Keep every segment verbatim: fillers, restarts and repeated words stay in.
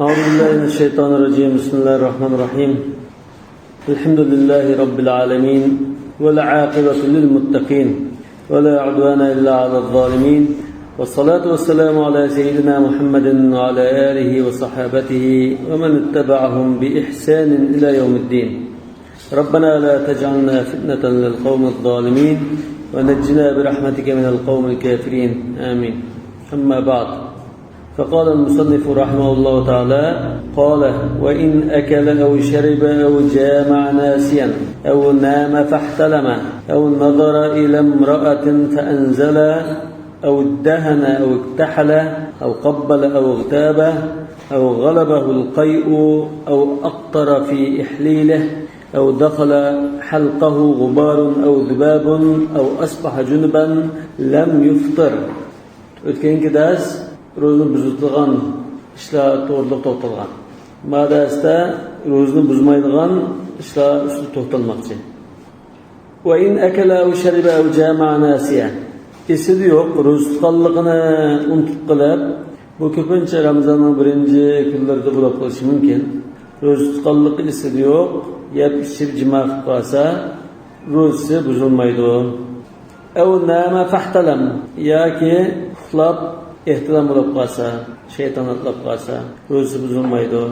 أعوذ بالله من الشيطان الرجيم. بسم الله الرحمن الرحيم. الحمد لله رب العالمين، والعاقبة للمتقين، ولا عدوان إلا على الظالمين، والصلاة والسلام على سيدنا محمد وعلى آله وصحابته ومن اتبعهم بإحسان إلى يوم الدين. ربنا لا تجعلنا فتنة للقوم الظالمين، ونجنا برحمتك من القوم الكافرين. آمين. أما بعد، فقال المصنف رحمه الله تعالى، قال: وإن أكل أو شرب أو جامع ناسيا أو نام فاحتلم أو نظر إلى امرأة فأنزل أو ادهن أو اكتحل أو قبل أو اغتاب أو غلبه القيء أو أقطر في إحليله أو دخل حلقه غبار أو ذباب أو أصبح جنبا لم يفطر. ئۆتكەنكى دەرس روزىنى بۇزىدىغان ئىشلار توغرىلىق توختالغان. ما دەرستە روزىنى بۇزمايدىغان ئىشلار ئۈستىدە توختالماقچى. وإن أكل أو شرب أو جامع ناسيا. ئېسىدە يوق، روزا تۇتقانلىقىنى ئۇنتۇپ قېلىپ، بۇ كۆپىنچە رامىزاننىڭ بىرىنچى كۈنلىرىدە بولۇپ قېلىشى مۇمكىن. روزا تۇتقانلىقى ئېسىدە يوق، يەپ ئىچىپ جىما قىلىپ قالسا، روزىسى بۇزۇلمايدۇ. أو نام فاحتلم، ياكى ئۇخلاپ ئېھتىلام بولۇپ قالسا، شەيتان ئاتلاپ قالسا، روزىسى بۇزۇلمايدۇ.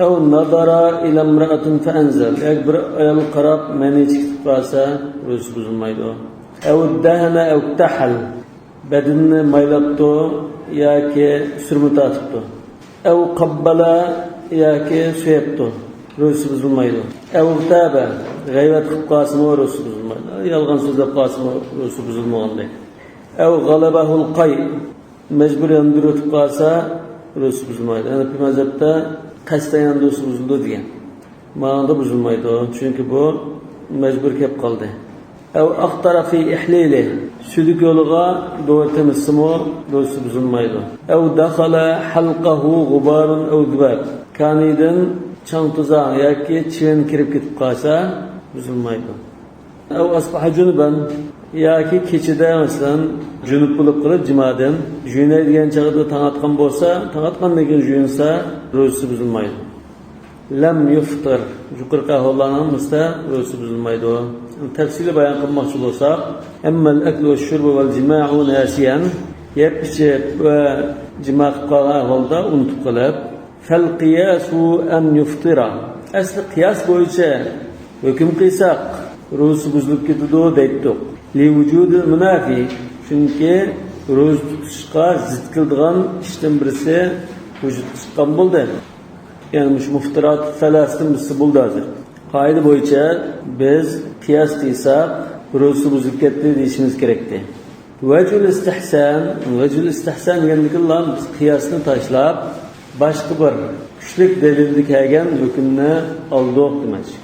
أو نظر إلى امرأة فأنزل، ياكى بىر ئايالغا قاراپ مەنى چىقىپ قالسا، روزىسى بۇزۇلمايدۇ. أو ادهن أو اكتحل، بەدىنىنى مايلاپتۇ ياكى سۈرمە تارتىپتۇ. أو قبل، ياكى سۆيەپتۇ، روزىسى بۇزۇلمايدۇ. أو اغتاب، غەيۋەت قىلىپ قالسىمۇ روزىسى بۇزۇلمايدۇ. يالغان سۆزلەپ قالسىمۇ روزىسى بۇزۇلمىغاندەك. أو غلبه القيء، مەجبۇر ياندۇرۇۋېتىپ قالسا، روزىسى بۇزۇلمايدۇ. ھەنەفىي مەزھەپتە قەستەن ياندۇرسا بۇزۇلىدۇ دېگەن. ماڭىدا بۇزۇلمايدۇ، چۈنكى بۇ مەجبۇر كېلىپ قالدى. أو أقطر في إحليله، سۈيدۈك يولىغا دورا تېمىتسىمۇ، روزىسى بۇزۇلمايدۇ. أو دخل حلقه غبار أو ذباب، كانىيىدىن چاڭ-توزان ياكى چىۋىن كىرىپ كېتىپ قالسا، بۇزۇلمايدۇ. أو أصبح جنبا، ياكى كېچىدە، مەسىلەن، جۇنۇپ بولۇپ قېلىپ جىمادىن، جۇيۇناي دېگەن چاغدا تاڭ ئاتقان بولسا، تاڭ ئاتقاندىن كېيىن جۇيۇنسا، روزىسى بۇزۇلمايدۇ. لم يفطر، يۇقىرىقى ئەھۋاللارنىڭ ھەممىسىدە روزىسى بۇزۇلمايدۇ. تەپسىلىي بايان قىلماقچى بولساق، أما الأكل والشرب والجماع ناسيا، يەپ ئىچىپ ۋە جىما قىلىپ قالغان ئەھۋالدا ئۇنتۇپ قېلىپ، فالقياس أن يفطر، ئەسلى قىياس بويىچە ھۆكۈم قىلساق، روزىسى بۇزۇلۇپ كېتىدۇ دەيتتۇق. لوجۇدىل مۇنافى، چۈنكى روزا تۇتۇشقا زىت كېلىدىغان ئىشتىن بىرسى ۋۇجۇدقا چىققان بولدى. يەنى مۇشۇ مۇفتىرات سەلەستىن بىرسى بولدى ھازىر. قائىدە بويىچە بىز قىياس قىلساق، روزىسى بۇزۇلۇپ كەتتى دېيىشىمىز كېرەكتى. ۋەجھۇل ئىستىھسان، ۋەجھۇل ئىستىھسان دېگەندىكىنلا بىز قىياسنى تاشلاپ، باشقا بىر كۈچلۈك دەلىلدە كەلگەن ھۆكۈمنى ئالدۇق دېمەكچى.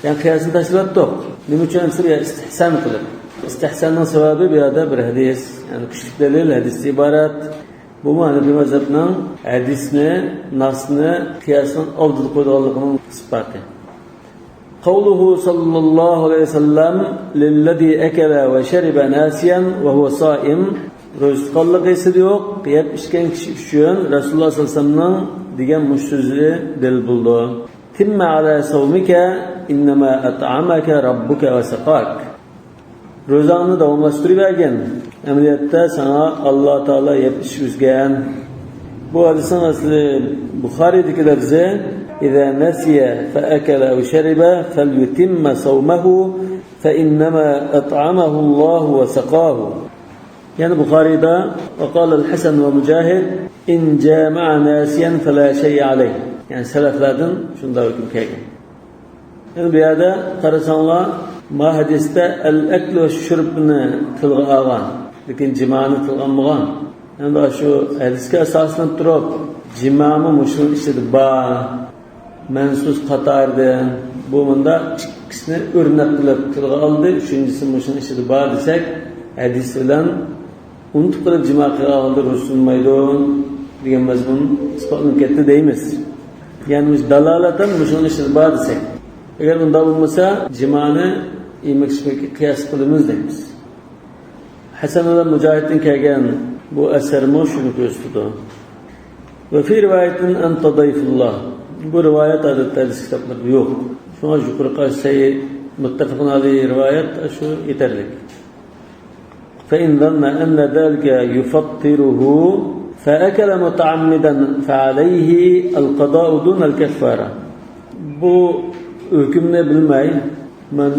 يەنى قىياسنى تاشلاپتۇق. نېمە ئۈچۈن دېسە، يا ئىستىھسان قىلىپ. ئىستىھساننىڭ سەۋەبى بۇ يەردە بىر ھەدىس، يەنى كۈچلۈك دەلىل، ھەدىستىن ئىبارەت. بۇمۇ ھەنەفىي مەزھەپنىڭ ھەدىسنى، ناسنى قىياسنىڭ ئالدىدا قويىدىغانلىقىنىڭ ئىسپاتى. قوله صلى الله عليه وسلم للذي أكل وشرب ناسيا وهو صائم، روزا تۇتقانلىقى ئېسىدە يوق، يەپ ئىچكەن كىشى ئۈچۈن رەسۇلۇللاھ سەللەللاھۇ ئەلەيھى ۋەسەللەمنىڭ دېگەن مۇشۇ سۆزى دەلىل بولىدۇ. تم على صومك، إنما أطعمك ربك وسقاك. روزاڭنى داۋاملاشتۇرۇۋەرگىن. ئەمەلىيەتتە ساڭا ئاللا تائالا يەپ ئىچكۈزگەن. بۇ ھەدىسنىڭ ئەسلى بۇخارىدىكى لەپزى: إذا نسي فأكل أو شرب فليتم صومه فإنما أطعمه الله وسقاه. يەنە بۇخارىدا: وقال الحسن ومجاهد: إن جامع ناسيا فلا شيء عليه. يەنى سەلەفلەردىن شۇنداق ھۆكۈم كەلگەن. يەنى بۇ يەردە قارىساڭلار، ما ھەدىستە ئەل ئەكل ۋە شۇربنى تىلغا ئالغان، لېكىن جىمانى تىلغا ئالمىغان. يەنى شۇ ھەدىسكە ئاساسلىنىپ تۇرۇپ، جىمامۇ مۇشۇنىڭ ئىچىدە بار، مەنسۇس قاتارىدىن، بۇ مۇنداق ئىككىسىنى ئۆرنەك قىلىپ تىلغا ئالدى، ئۈچىنچىسى مۇشۇنىڭ ئىچىدە بار دېسەك، ھەدىس بىلەن ئۇنتۇپ قېلىپ جىما قىلغان ھالدا روزا تۇتۇلمايدۇ دېگەن مەزمۇن ئىسپاتلىنىپ كەتتى دەيمىز. يەنى مۇشۇ دالالەتەن مۇشۇنىڭ ئىچىدە بار دېسەك. ئەگەر ئۇنداق بولمىسا، جىمانى يېمەك ئىچمەككە قىياس قىلىمىز دەيمىز. ھەسەن بىلەن مۇجاھىدتىن كەلگەن بۇ ئەسەرمۇ شۇنى كۆرسىتىدۇ. وفي رواية أنت ضيف الله. بۇ رىۋايەت ئادەتتە ھەدىس كىتابلىرىدا يوق. شۇڭا يۇقىرىقى سەھىھ مۇتتەپەقۇن ئەلەيھى رىۋايەت شۇ يېتەرلىك. فإن ظن أن ذلك يفطره فأكل متعمدا فعليه القضاء دون الكفارة. بۇ ھۆكۈمنى بىلمەي، مەن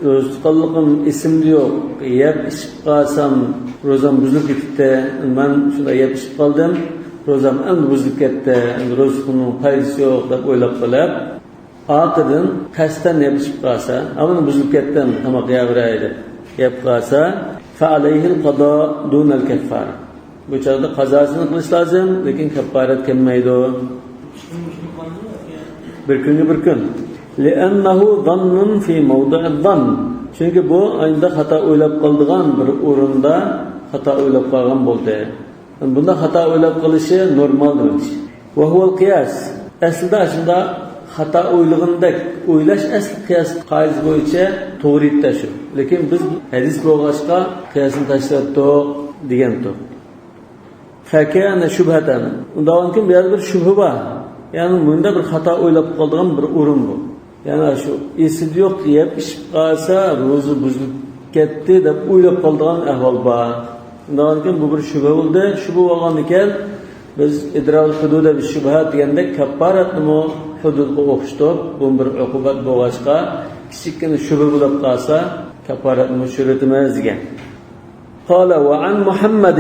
روزا تۇتقانلىقىم ئېسىمدە يوق، يەپ ئىچىپ قالسام روزام بۇزۇلۇپ كېتىپتۇ، مەن شۇنداق يەپ ئىچىپ قالدىم، روزام ئەمدى بۇزۇلۇپ كەتتى، ئەمدى روزا تۇتقىنىمنىڭ پايدىسى يوق دەپ ئويلاپ قېلىپ، ئارقىدىن قەستەن يەپ ئىچىپ قالسا، ئامىنى بۇزۇلۇپ كەتتىم، تاماق يەۋېرەي دەپ يەپ قالسا، فعليه القضاء دون الكفارة. بۇ چاغدا قازاسىنى قىلىش لازىم، لېكىن كاپپارەت كەلمەيدۇ. بىر كۈنگە بىر كۈن. لأنه ظن في موضع الظن. چۈنكى بۇ ئاينىدا خاتا ئويلاپ قالىدىغان بىر ئورۇندا خاتا ئويلاپ قالغان بولدى. بۇنداق خاتا ئويلاپ قېلىشى نورمال دېمەكچى. وهو القياس. ئەسلىدە ئاشۇنداق خاتا ئويلىغىنىدەك ئويلاش ئەسلى قىياس قائىدىسى بويىچە توغرا ئىدى شۇ. لېكىن بىز ھەدىس بولغاچقا قىياسنى تاشلىۋەتتۇق دېگەنتۇق. فكان شبهة. ئۇنداقكىن بۇ يەردە بىر شۈبھە بار. يەنى مۇندا بىر خاتا ئويلاپ قالىدىغان بىر ئورۇن بۇ. يەنى شۇ ئېسىدە يوق، يەپ ئىچىپ قالسا روزا بۇزۇلۇپ كەتتى دەپ ئويلاپ قالىدىغان ئەھۋال بار. شۇنداقكىن بۇ بىر شۈبھە بولدى. شۈبھە بولغاندىكىن بىز إدراك الحدود بالشبهة دېگەندەك كاپپارەتنىمۇ ھۇدۇدقا ئوخشىتىپ، بۇ بىر ئوقۇبەت بولغاچقا كىچىككىنە شۈبھە بولۇپ قالسا كاپپارەتنىمۇ چۈشۈرۈۋېتىمىز دېگەن. قال وعن محمد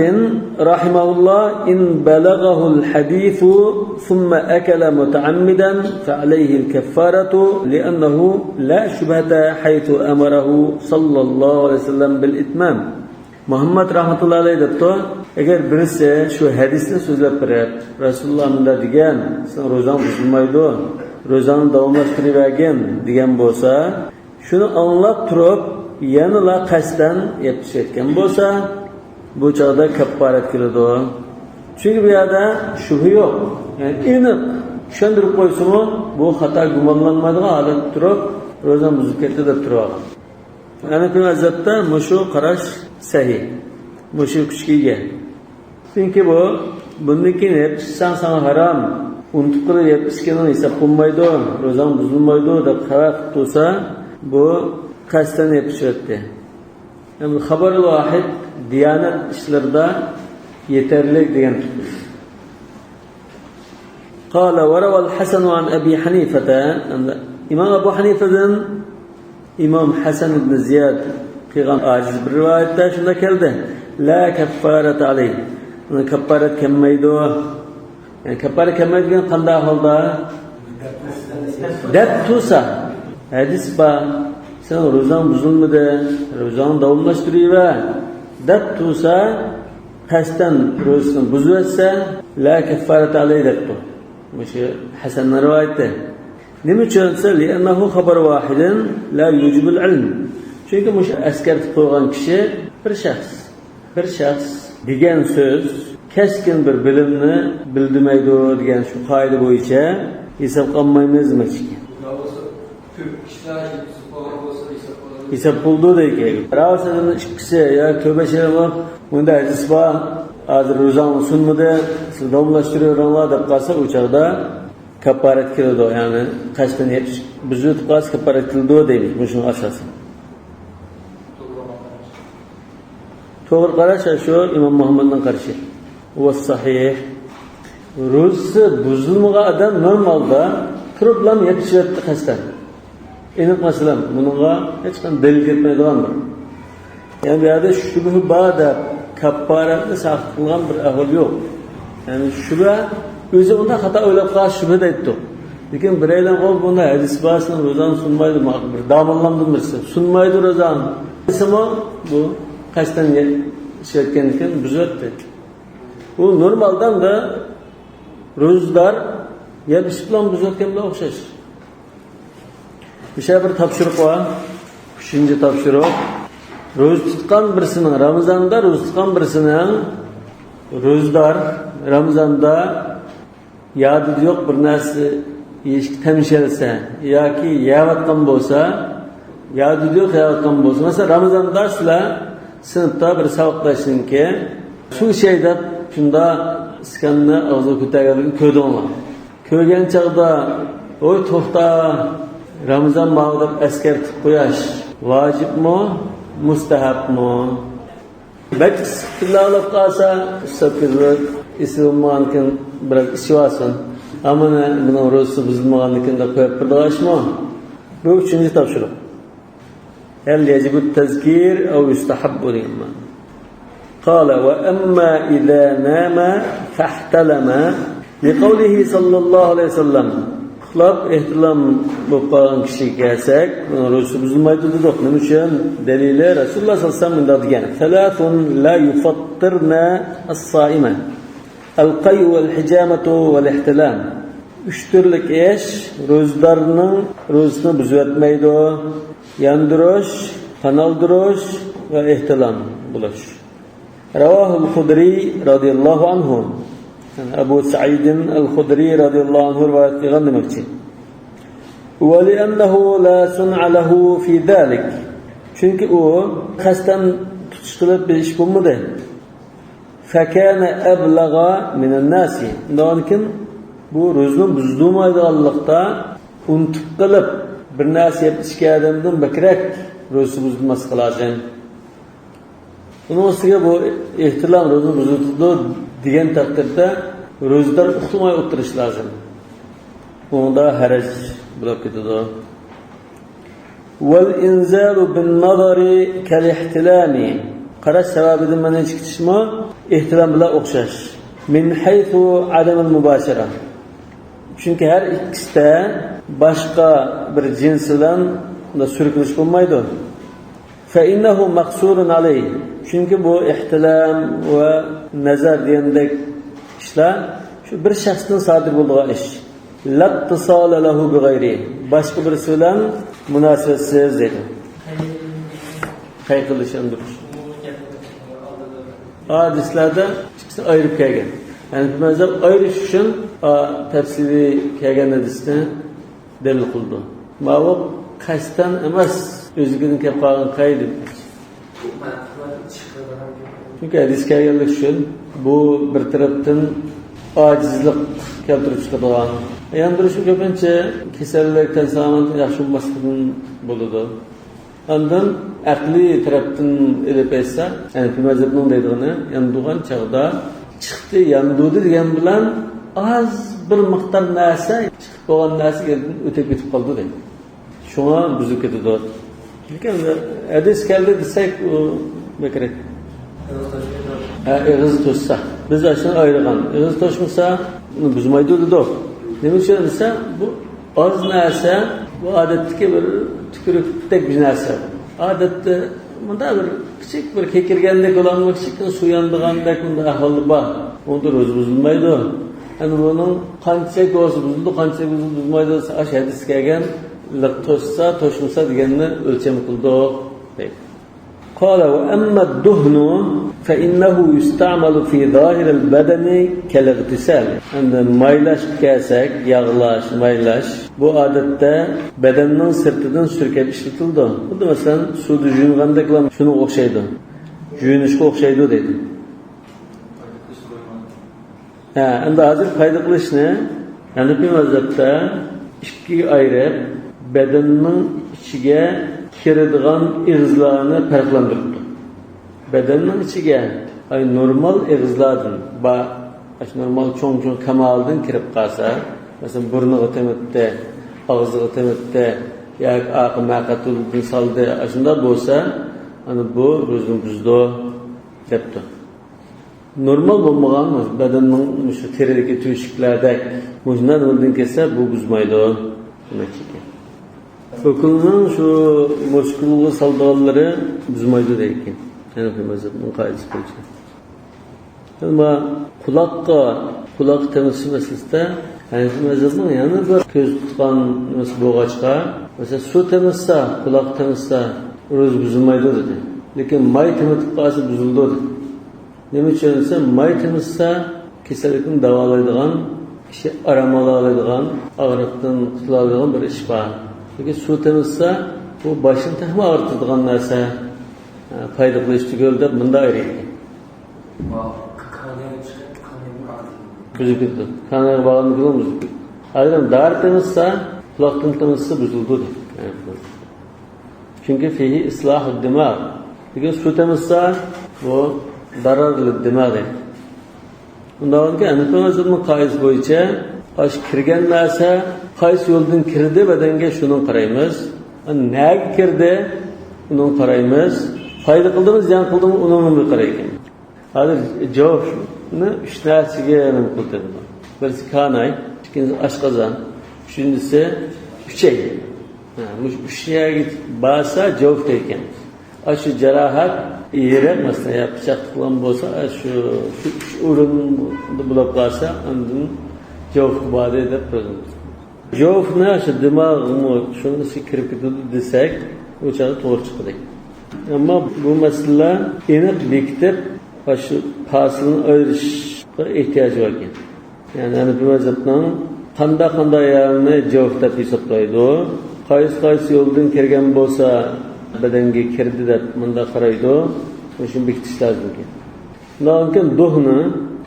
رحمه الله إن بلغه الحديث ثم أكل متعمدا فعليه الكفارة لأنه لا شبهة حيث أمره صلى الله عليه وسلم بالإتمام. مۇھەممەد رەھمەتۇللا ئەلەيھ دەپتۇ، ئەگەر بىرسى شۇ ھەدىسنى سۆزلەپ بېرىپ، رەسۇلۇللا مۇنداق دېگەن، سېنىڭ روزاڭ بۇزۇلمايدۇ، روزاڭنى داۋاملاشتۇرۇۋەرگىن دېگەن بولسا، شۇنى ئاڭلاپ تۇرۇپ، يەنىلا قەستەن يەپ ئىچىۋەتكەن بولسا، بۇ چاغدا كاپپارەت كېلىدۇ. چۈنكى بۇ يەردە شۈبھە يوق. يەنى ئېنىق چۈشەندۈرۈپ قويسىمۇ، بۇ خاتا گۇمانلانمايدىغان ھالەتتە تۇرۇپ، روزام بۇزۇلۇپ كەتتى دەپ تۇرۇۋالغان. ھەنەفىي مەزھەپتە مۇشۇ قاراش سەھىھ. مۇشۇ كۈچكە ئىگە. چۈنكى بۇ، بۇندىن كېيىن يەپ ئىچسەڭ ساڭا ھارام، ئۇنتۇپ قېلىپ يەپ ئىچكىنىڭ ھېساب قىلىنمايدۇ، روزاڭ بۇزۇلمايدۇ دەپ خەۋەر قىلىپ تۇرسا، بۇ قەستەن يەپ ئىچىۋەتتى. ئەمدى خەبەر ۋاھىد دىيانەت ئىشلىرىدا يېتەرلىك دېگەن پىكىر. قال وروى الحسن عن أبي حنيفة. ئىمام ئەبۇ ھەنىفەدىن ئىمام ھەسەن ئىبن زىياد قىلغان ئاجىز بىر رىۋايەتتە شۇنداق كەلدى. لا كفارة عليه. ئۇنىڭ كاپپارەت كەلمەيدۇ. يەنى كاپپارەت كەلمەيدۇ دېگەن قانداق ھالدا؟ دەپ تۇرسا، ھەدىس بار. سېنىڭ روزاڭ بۇزۇلمىدى، روزاڭنى داۋاملاشتۇرۇۋەر دەپ تۇرسا، قەستەن روزىسىنى بۇزۇۋەتسە، لا كفارة عليه دەپتۇ. مۇشۇ ھەسەننىڭ رىۋايىتى. نېمە ئۈچۈن دېسە، لأنه خبر واحد لا يوجب العلم. چۈنكى مۇشۇ ئەسكەرتىپ قويغان كىشى بىر شەخس. بىر شەخس دېگەن سۆز كەسكىن بىر بىلىمنى بىلدۈرمەيدۇ دېگەن شۇ قائىدە بويىچە ھېسابقا ئالمايمىز دېمەكچىكەن. كۆپ كىشىلەر ھېساب قىلىدۇ دەيدىكەن. ھېساب قىلىدۇ دەيدىكەن. راۋۇ سەدىنىڭ ئىككىسى يا كۆپ ئەشەر بولۇپ، بۇندا ھەدىس بار، ھازىر روزاڭنى سۇنمىدى، سىز داۋاملاشتۇرۇۋېرىڭلار دەپ قالسا، ئۇ چاغدا كاپپارەت كېلىدۇ، يەنى قەستەن يەپ بۇزۇۋېتىپ قالسا كاپپارەت كېلىدۇ دەيمىز، مۇشۇنىڭ ئاساسىدا. توغرا قاراش شۇ ئىمام مۇھەممەدنىڭ قارىشى. ۋەسسەھىھ. روزىسى بۇزۇلمىغان ئادەم نورمالدا تۇرۇپلا يەپ ئىچىۋەتتى قەستەن. ئېنىق مەسىلە، بۇنىڭغا ھېچقانداق دەلىل كەلتۈرمەيدىغان بىر. يەنى بۇ يەردە شۈبھە بار دەپ كاپپارەتنى ساقىت قىلغان بىر ئەھۋال يوق. يەنى شۈبھە، ئۆزى ئۇنداق خاتا ئويلاپ قالغان شۈبھە دەيتتۇق. لېكىن بىرەيلەن، ئۇ بۇندا ھەدىس بار، سېنىڭ روزاڭ سۇنمايدۇ، ماڭا بىر داموللامدىن بىرسى سۇنمايدۇ روزاڭ دېسىمۇ، بۇ قەستەن ئىچىۋەتكەنكەن، بۇزۇۋەتتى. ئۇ نورمالدا ئەمدى روزىدار يەپ ئىچىپ بىلەن بۇزۇۋەتكەن بىلەن ئوخشاش. مۇشۇ بىر تاپشۇرۇق بار. ئۈچىنچى تاپشۇرۇق. روزا تۇتقان بىرسىنىڭ، رامىزاندا روزا تۇتقان بىرسىنىڭ، روزىدار رامىزاندا يادىدا يوق بىر نەرسە يېيىشكە تەمشەلسە ياكى يەۋاتقان بولسا، يادىدا يوق يەۋاتقان بولسا، مەسىلەن، رامىزاندا سىلەر سىنىپتا بىر ساۋاقداشنىڭكى سۇ ئىچەي دەپ شۇنداق ئىسكاننى ئاغزىغا كۆتەرگەنلىكىنى كۆردۈڭلار. كۆرگەن چاغدا، ۋوي توختا، رامىزان ماۋۇ دەپ ئەسكەرتىپ قوياش ۋاجىپمۇ، مۇستەھەبمۇ؟ بەك ئىسسىق كۈنلەر بولۇپ قالسا، ئۇستاز كۆزىمىز ئېسى بولمىغاندىكىن بىراز ئىچىۋالسۇن. ئەمما مۇنىڭ روزىسى بۇزۇلمىغاندىكىن دەپ قويۇپ بېرىدىغان ئىشمۇ؟ بۇ ئۈچىنچى تاپشۇرۇق. هل يجب التذكير أو يستحب دېگەن مەنە. قال: وأما إذا نام فاحتلم، لقوله صلى الله عليه وسلم. ئۇخلاپ ئېھتىلام بولۇپ قالغان كىشىگە كەلسەك، روزىسى بۇزۇلمايدۇ دېدۇق. نېمە ئۈچۈن؟ دەلىلى، رەسۇلۇللاھ سەللەللاھۇ ئەلەيھى ۋەسەللەم مۇنداق دېگەن: ثلاث لا يفطرن الصائم، القيء والحجامة والاحتلام. ئۈچ تۈرلۈك ئىش روزىدارنىڭ روزىسىنى بۇزۇۋەتمەيدۇ. ياندۇرۇش، قان ئالدۇرۇش ۋە ئېھتىلام بولۇش. رواه الخدري رضي الله عنه. يەنى ئەبۇ سەئىدىن ئەل خۇدرىي رەزىيەللاھۇ ئەنھۇ رىۋايەت قىلغان دېمەكچى. ولأنه لا صنع له في ذلك. چۈنكى ئۇ قەستەن تۇتۇش قىلىپ بىر ئىش بولمىدى. فكان أبلغ من الناس. ئۇنداقتىن بۇ روزىنى بۇزدۇرمايدىغانلىقتا ئۇنتۇپ قېلىپ بىر نەرسە يەپ ئىچكەن ئادەمدىن بەكرەك روزىسى بۇزۇلماسلىقى لازىم. ئۇنىڭ ئۈستىگە بۇ ئېھتىلام روزىنى بۇزۇۋېتىدۇ دېگەن تەقدىردە، روزىدار ئۇخلىماي ئولتۇرۇشى لازىم. ئۇنىڭدا ھەرەج بولۇپ كېتىدۇ. والإنزال بالنظر كالاحتلام. قاراش سەۋەبىدىن مەنئى چىقىشمۇ ئېھتىلام بىلەن ئوخشاش. من حيث عدم المباشرة. چۈنكى ھەر ئىككىسىدە باشقا بىر جىنس بىلەن سۈركىلىش بولمايدۇ. فإنه مقصور عليه. چۈنكى بۇ ئېھتىلام ۋە نەزەر دېگەندەك ئىشلار شۇ بىر شەخستىن سادىر بولىدىغان ئىش. لا اتصال له بغيره. باشقا بىرسى بىلەن مۇناسىۋەتسىز دەيدۇ. قەي قىلىش ئەمدى. ھەدىسلەردە ئىككىسىنى ئايرىپ كەلگەن. ھەنەفىي مەزھەپ ئايرىش ئۈچۈن، ئا، تەپسىلىي كەلگەن ھەدىسنى دەلىل قىلىدۇ. ماۋۇ قەستەن ئەمەس، ئۆزلۈكىدىن كەپ قالغان قەي دېدى. چۈنكى ھەدىس كەلگەنلىكى ئۈچۈن بۇ بىر تەرەپتىن ئاجىزلىق كەلتۈرۈپ چىقىدىغان. ياندۇرۇشمۇ كۆپىنچە كېسەللىك، تەن سالامەتلىك ياخشى بولماسلىقتىن بولىدۇ. ئاندىن ئەقلىي تەرەپتىن ئېلىپ ئېيتسا، ھەنەفىي مەزھەپنىڭ دەيدىغىنى، ياندۇرغان چاغدا چىقتى، ياندۇردى دېگەن بىلەن ئاز بىر مىقدار نەرسە، چىقىپ بولغان نەرسە يەردىن ئۆتۈپ كېتىپ قالىدۇ دەيدۇ. شۇڭا بۇزۇلۇپ كېتىدۇ. لېكىن ھەدىس كەلدى دېسەك، ئۇ بەكرەك. ھە، ئېغىز توشسا. بىز ئاشۇنى ئايرىغان. ئېغىز توشمىسا، ئۇنى بۇزمايدۇ دېدۇق. نېمە ئۈچۈن دېسە، بۇ ئاز نەرسە، بۇ ئادەتتىكى بىر تۈكۈرۈكتەك بىر نەرسە. ئادەتتە مۇنداق بىر كىچىك بىر كېكىرگەندەك بولامدۇ، كىچىككىنە سۇ يانىدىغاندەك بۇنداق ئەھۋالى بار. ئۇندا روزا بۇزۇلمايدۇ. ئەنە بۇنىڭ قانچىلىك بولسا بۇزۇلىدۇ، قانچىلىك بولسا بۇزۇلمايدۇ دېسە، ئاشۇ ھەدىس كەلگەن، لىق توشسا، توشمىسا دېگەننى ئۆلچەم قىلدۇق، دەيدۇ. قال: وأما الدهن فإنه يستعمل في ظاهر البدن كالاغتسال. ئەمدى مايلاشقا كەلسەك، ياغلاش، مايلاش، بۇ ئادەتتە بەدەننىڭ سىرتىدىن سۈركەپ ئىشلىتىلىدۇ. خۇددى مەسىلەن، سۇدا يۇيۇنغاندەكلا شۇنىڭغا ئوخشايدۇ. يۇيۇنۇشقا ئوخشايدۇ دەيدۇ. ھە، ئەمدى ھازىر پايدا قىلىشنى ھەنەفىي مەزھەپتە ئىككىگە ئايرىپ، بەدەننىڭ ئىچىگە كىرىدىغان ئېغىزلارنى پەرقلەندۈرۈپتۇ. بەدەننىڭ ئىچىگە، ئاي، نورمال ئېغىزلاردىن بار، ئاشۇ نورمال چوڭ-چوڭ كامالدىن كىرىپ قالسا، مەسىلەن، بۇرنىغا تېمىتتى، ئاغزىغا تېمىتتى ياكى ئارقا مەقەتۇلدىن سالدى، ئاشۇنداق بولسا، ئەنە بۇ روزىنى بۇزىدۇ، دەپتۇ. نورمال بولمىغان، بەدەننىڭ مۇشۇ تېرىدىكى تۈۋشۈكلەردەك مۇشۇنداق نېمىدىن كەلسە، بۇ بۇزمايدۇ دېمەكچىكەن. ئۆكۈلنىڭ شۇ مۇشكۇلغا سالىدىغانلىرى بۇزمايدۇ دەيدىكەن. ھەنەفىي مەزھەپنىڭ قائىدىسى بويىچە. ئەمما قۇلاققا، قۇلاق تېمىتىش مەسىلىسىدە ھەنەفىي مەزھەپنىڭ يەنە بىر كۆزدە تۇتقان نېمىسى بولغاچقا، مەسىلەن، سۇ تېمىتسا، قۇلاق تېمىتسا، روزا بۇزۇلمايدۇ دېدى. لېكىن ماي تېمىتىپ قالسا بۇزۇلىدۇ دېدى. نېمە ئۈچۈن دېسە، ماي تېمىتسا كېسەللىكنى داۋالايدىغان، كىشى ئارام ئالالايدىغان، ئاغرىقتىن قۇتۇلالايدىغان بىر ئىش بار. لېكىن سۇ تېمىتسا، بۇ باشنى تېخىمۇ ئاغرىتىدىغان نەرسە. ھە، پايدا قىلىش تۈگۈل دەپ مۇنداق ئايرىيدۇ. ماۋۇ كانىيەنى چىقىرىپ، كانىيەنى ئاغرىتىدۇ. بۇزۇلۇپ كېتىدۇ. كانايغا بارغاندىن كېيىن بۇزۇلۇپ كېتىدۇ. ئايرىم دارى تېمىتسا، قۇلاقتىن تېمىتسا بۇزۇلىدۇ دەيدۇ. چۈنكى فىھى ئىسلاھۇ دىماغ. لېكىن سۇ تېمىتسا، بۇ دارار لىددىماغ دەيدۇ. ئۇنداق بولغاندىكىن ھەنىفىي مەزھەپنىڭ قائىدىسى بويىچە، ئاشۇ كىرگەن نەرسە قايسى يولدىن كىردى بەدەنگە، شۇنىڭغا قارايمىز. نەگە كىردى، ئۇنىڭغا قارايمىز. پايدا قىلدىمۇ، زىيان قىلدىمۇ، ئۇنىڭغىمۇ قارايدىكەن. ھازىر جەۋفنى ئۈچ نەرسىگە نېمە قىلىدۇ؟ بىرسى كاناي، ئىككىنچىسى ئاشقازان، ئۈچىنچىسى ئۈچەي. ھە، مۇشۇ ئۈچ يەرگە بارسا جەۋف دەيدىكەن. ئاشۇ جاراھەت يېرىق، مەسىلەن، يا پىچاق تىقىلغان بولسا، شۇ، شۇ ئۈچ ئورۇندا بولۇپ قالسا، ئاندىن جەۋفقا باردى دەپ بىلىمىز. جەۋفنى شۇ دىماغمۇ شۇنىڭ ئىچىگە كىرىپ كېتىدۇ دېسەك، ئۇ چاغدا توغرا چىقىدۇ. ئەمما بۇ مەسىلىلەر ئېنىق بېكىتىپ، شۇ پاسىلنى ئايرىشقا ئېھتىياج بار ئىكەن. يەنى ھەنىفىي مەزھەپنىڭ قانداق-قانداق يەرنى جەۋف دەپ ھېسابلايدۇ، قايسى-قايسى يولدىن كىرگەن بولسا بەدەنگە كىردى دەپ مۇنداق قارايدۇ، مۇشۇنى بېكىتىش لازىم ئىكەن. شۇنداق ئىكەن، دۇھنى،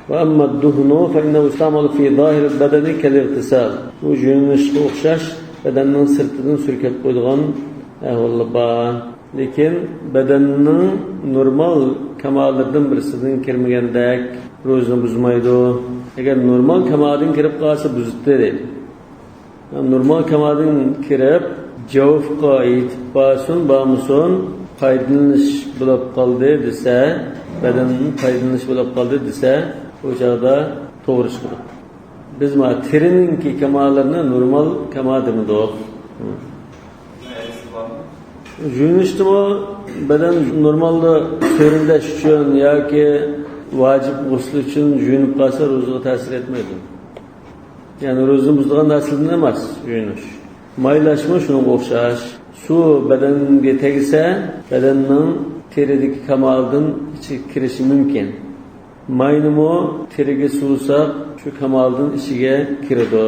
ۋە ئەممە دۇھنۇ فەئىننەھۇ يۇستەئمەلۇ فى زاھىرىل بەدەنى كەل ئىغتىسال. بۇ يۇيۇنۇشقا ئوخشاش بەدەننىڭ سىرتىدىن سۈركەپ قويىدىغان ئەھۋاللار بار. لېكىن بەدەننىڭ نورمال كاماللىرىدىن بىرسىدىن كىرمىگەندەك روزىنى بۇزمايدۇ. ئەگەر نورمال كامالدىن كىرىپ قالسا بۇزۇتتى دەيدۇ. نورمال كامالدىن كىرىپ، جەۋفقا يېتىپ بارسۇن، بارمىسۇن، پايدىلىنىش بولۇپ قالدى دېسە، بەدەندىن پايدىلىنىش بولۇپ قالدى دېسە، ئۇ چاغدا توغرا چىقىدۇ. بىز مانا تېرىنىڭكى كاماللىرىنى نورمال كامال دېمىدۇق. يۇيۇنۇشتىمۇ بەدەن نورمالدا سۆرۈندەش ئۈچۈن ياكى ۋاجىپ غۇسلى ئۈچۈن يۇيۇنۇپ قالسا، روزىغا تەسىر يەتمەيدۇ. يەنى روزىنى بۇزىدىغان نەرسىلەردىن ئەمەس يۇيۇنۇش. مايلاشمۇ شۇنىڭغا ئوخشاش. سۇ بەدەنگە تەگسە، بەدەننىڭ تېرىدىكى كامالدىن ئىچىگە كىرىشى مۇمكىن. ماينىمۇ تېرىگە سۇۋىساق، شۇ كامالدىن ئىچىگە كىرىدۇ.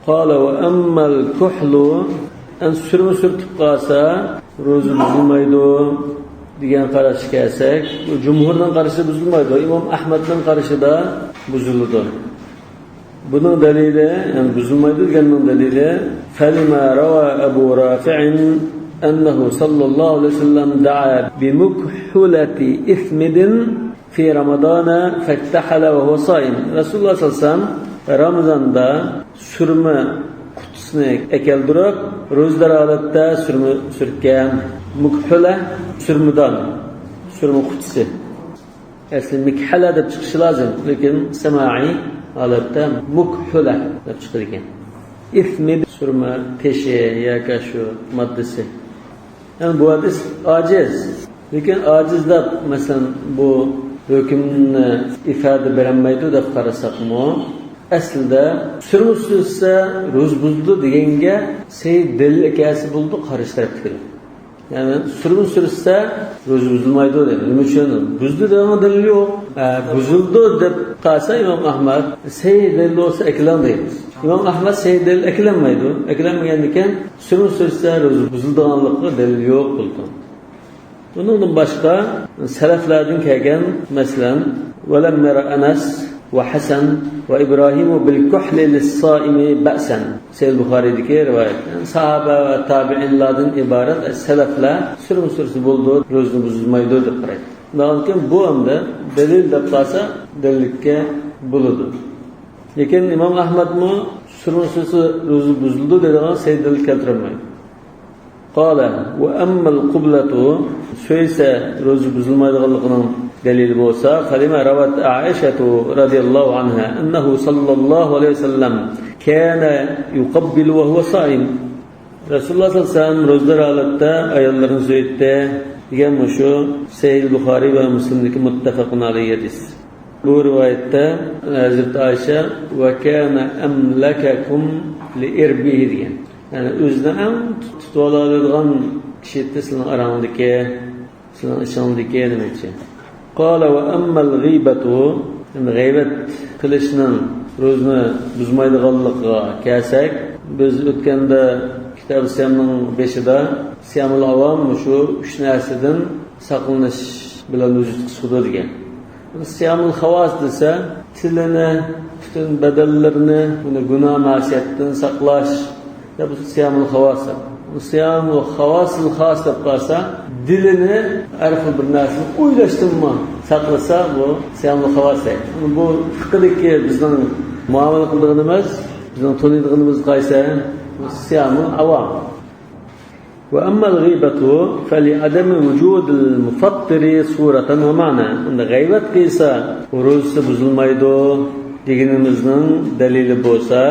قال ۋە ئەممەل كۇھلۇ، ئەن سۈرمە سۈرتۈپ قالسا، روزا بۇزۇلمايدۇ دېگەن قاراشقا كەلسەك، بۇ جۇمھۇرنىڭ قارىشىدا بۇزۇلمايدۇ. ئىمام ئەھمەدنىڭ قارىشىدا بۇزۇلىدۇ. بۇنىڭ دەلىلى، يەنى بۇزۇلمايدۇ دېگەننىڭ دەلىلى، فلما روى أبو رافع أنه صلى الله عليه وسلم دعا بمكحلة إثمد في رمضان فاكتحل وهو صائم. رەسۇلۇللاھ سەللەللاھۇ ئەلەيھى ۋەسەللەم رامىزاندا سۈرمە قۇتىسىنى ئەكەلدۈرۈپ، روزىدار ھالەتتە سۈرمە سۈرتكەن. مۇكھۇلە، سۈرمىدان، سۈرمە قۇتىسى. ئەسلى مىكھەلە دەپ چىقىشى لازىم، لېكىن سەمائىي ھالەتتە مۇكھۇلە دەپ چىقىدىكەن. ئىسمى سۈرمە تېشى ياكى شۇ ماددىسى. يەنى بۇ ھەدىس ئاجىز. لېكىن ئاجىز دەپ، مەسىلەن، بۇ ھۆكۈمنى ئىپادە بېرەلمەيدۇ دەپ قارىساقمۇ، ئەسلىدە سۈرمە سۈرسە روزا بۇزىدۇ دېگەنگە سەھىھ دەلىل ئەكەلسە بولىدۇ قارشى تەرەپتىكىلەر. يەنى سۈرمە سۈرسە روزا بۇزۇلمايدۇ دەيدۇ. نېمە ئۈچۈن؟ بۇزدى دېگەنگە دەلىل يوق. ئە، بۇزۇلىدۇ دەپ قالسا ئىمام ئەھمەد، سەھىھ دەلىل بولسا ئەكېلىڭ دەيمىز. ئىمام ئەھمەد سەھىھ دەلىل ئەكېلەلمەيدۇ. ئەكېلەلمىگەندىكىن سۈرمە سۈرسە روزا بۇزۇلىدىغانلىقىغا دەلىل يوق بولىدۇ. بۇنىڭدىن باشقا سەلەفلەردىن كەلگەن، مەسىلەن، ولم ير أنس وحسن وإبراهيم بالكحل للصائم بأسا. سەھىھ بۇخارىدىكى رىۋايەت. يەنى ساھابە ۋە تابىئىنلاردىن ئىبارەت سەلەفلەر سۈرمە سۈرسە بولىدۇ، روزىنى بۇزمايدۇ دەپ قارايدۇ. شۇنداقتىن بۇ ئەمدى دەلىل دەپ قالسا دەلىللىككە بولىدۇ. لېكىن ئىمام ئەھمەدمۇ سۈرمە سۈرسە روزا بۇزۇلىدۇ دەيدىغان سەھىھ دەلىل كەلتۈرەلمەيدۇ. قال وأما القبلة، سۆيسە روزا بۇزۇلمايدىغانلىقىنىڭ دەلىلى بولسا، فلما روت عائشة رضي الله عنها أنه صلى الله عليه وسلم كان يقبل وهو صائم. رەسۇلۇللاھ سەللەللاھۇ ئەلەيھى ۋەسەللەم روزىدار ھالەتتە ئاياللىرىنى سۆيەتتى دېگەن مۇشۇ سەھىھ بۇخارىي ۋە مۇسلىمدىكى مۇتتەپەقۇن ئەلەيھى ھەدىس. بۇ رىۋايەتتە ھەزرىتى ئائىشە، وكان أملككم لإربه دېگەن. يەنى ئۆزىنى ئەڭ تۇت-، تۇتۇۋالالايدىغان كىشى ئىدى سىلەرنىڭ ئاراڭلاردىكى، سىلەرنىڭ ئىچىڭلاردىكى دېمەكچى. قال وأما الغيبة، يەنى غەيۋەت قىلىشنىڭ روزىنى بۇزمايدىغانلىقىغا كەلسەك، بىز ئۆتكەندە كىتاب سىيامنىڭ بېشىدا سىيامۇل ئاۋام مۇشۇ ئۈچ نەرسىدىن ساقلىنىش بىلەن ۋۇجۇدقا چىقىدۇ دېگەن. سىيامۇل خاۋاس دېسە، تىلىنى، پۈتۈن بەدەنلىرىنى، بۇنى گۇناھ مەسىيەتتىن ساقلاش. يا بۇ سىيامۇل خاۋاس. بۇ سىيامۇل خاۋاسىل خاس دەپ قالسا، دىلىنى ھەر خىل بىر نەرسىنى ئويلاشتىنمۇ ساقلىسا، بۇ سىيامۇل خاۋاس. بۇ فىقىدىكى بىزنىڭ مۇئامىلە قىلىدىغىنىمىز، بىزنىڭ تونۇيدىغىنىمىز قايسى؟ بۇ سىيامۇل ئاۋام. وأما الغيبة فلعدم وجود المفطر صورة ومعنى. ئەمدى غەيۋەت قىلسا، روزىسى بۇزۇلمايدۇ دېگىنىمىزنىڭ دەلىلى بولسا،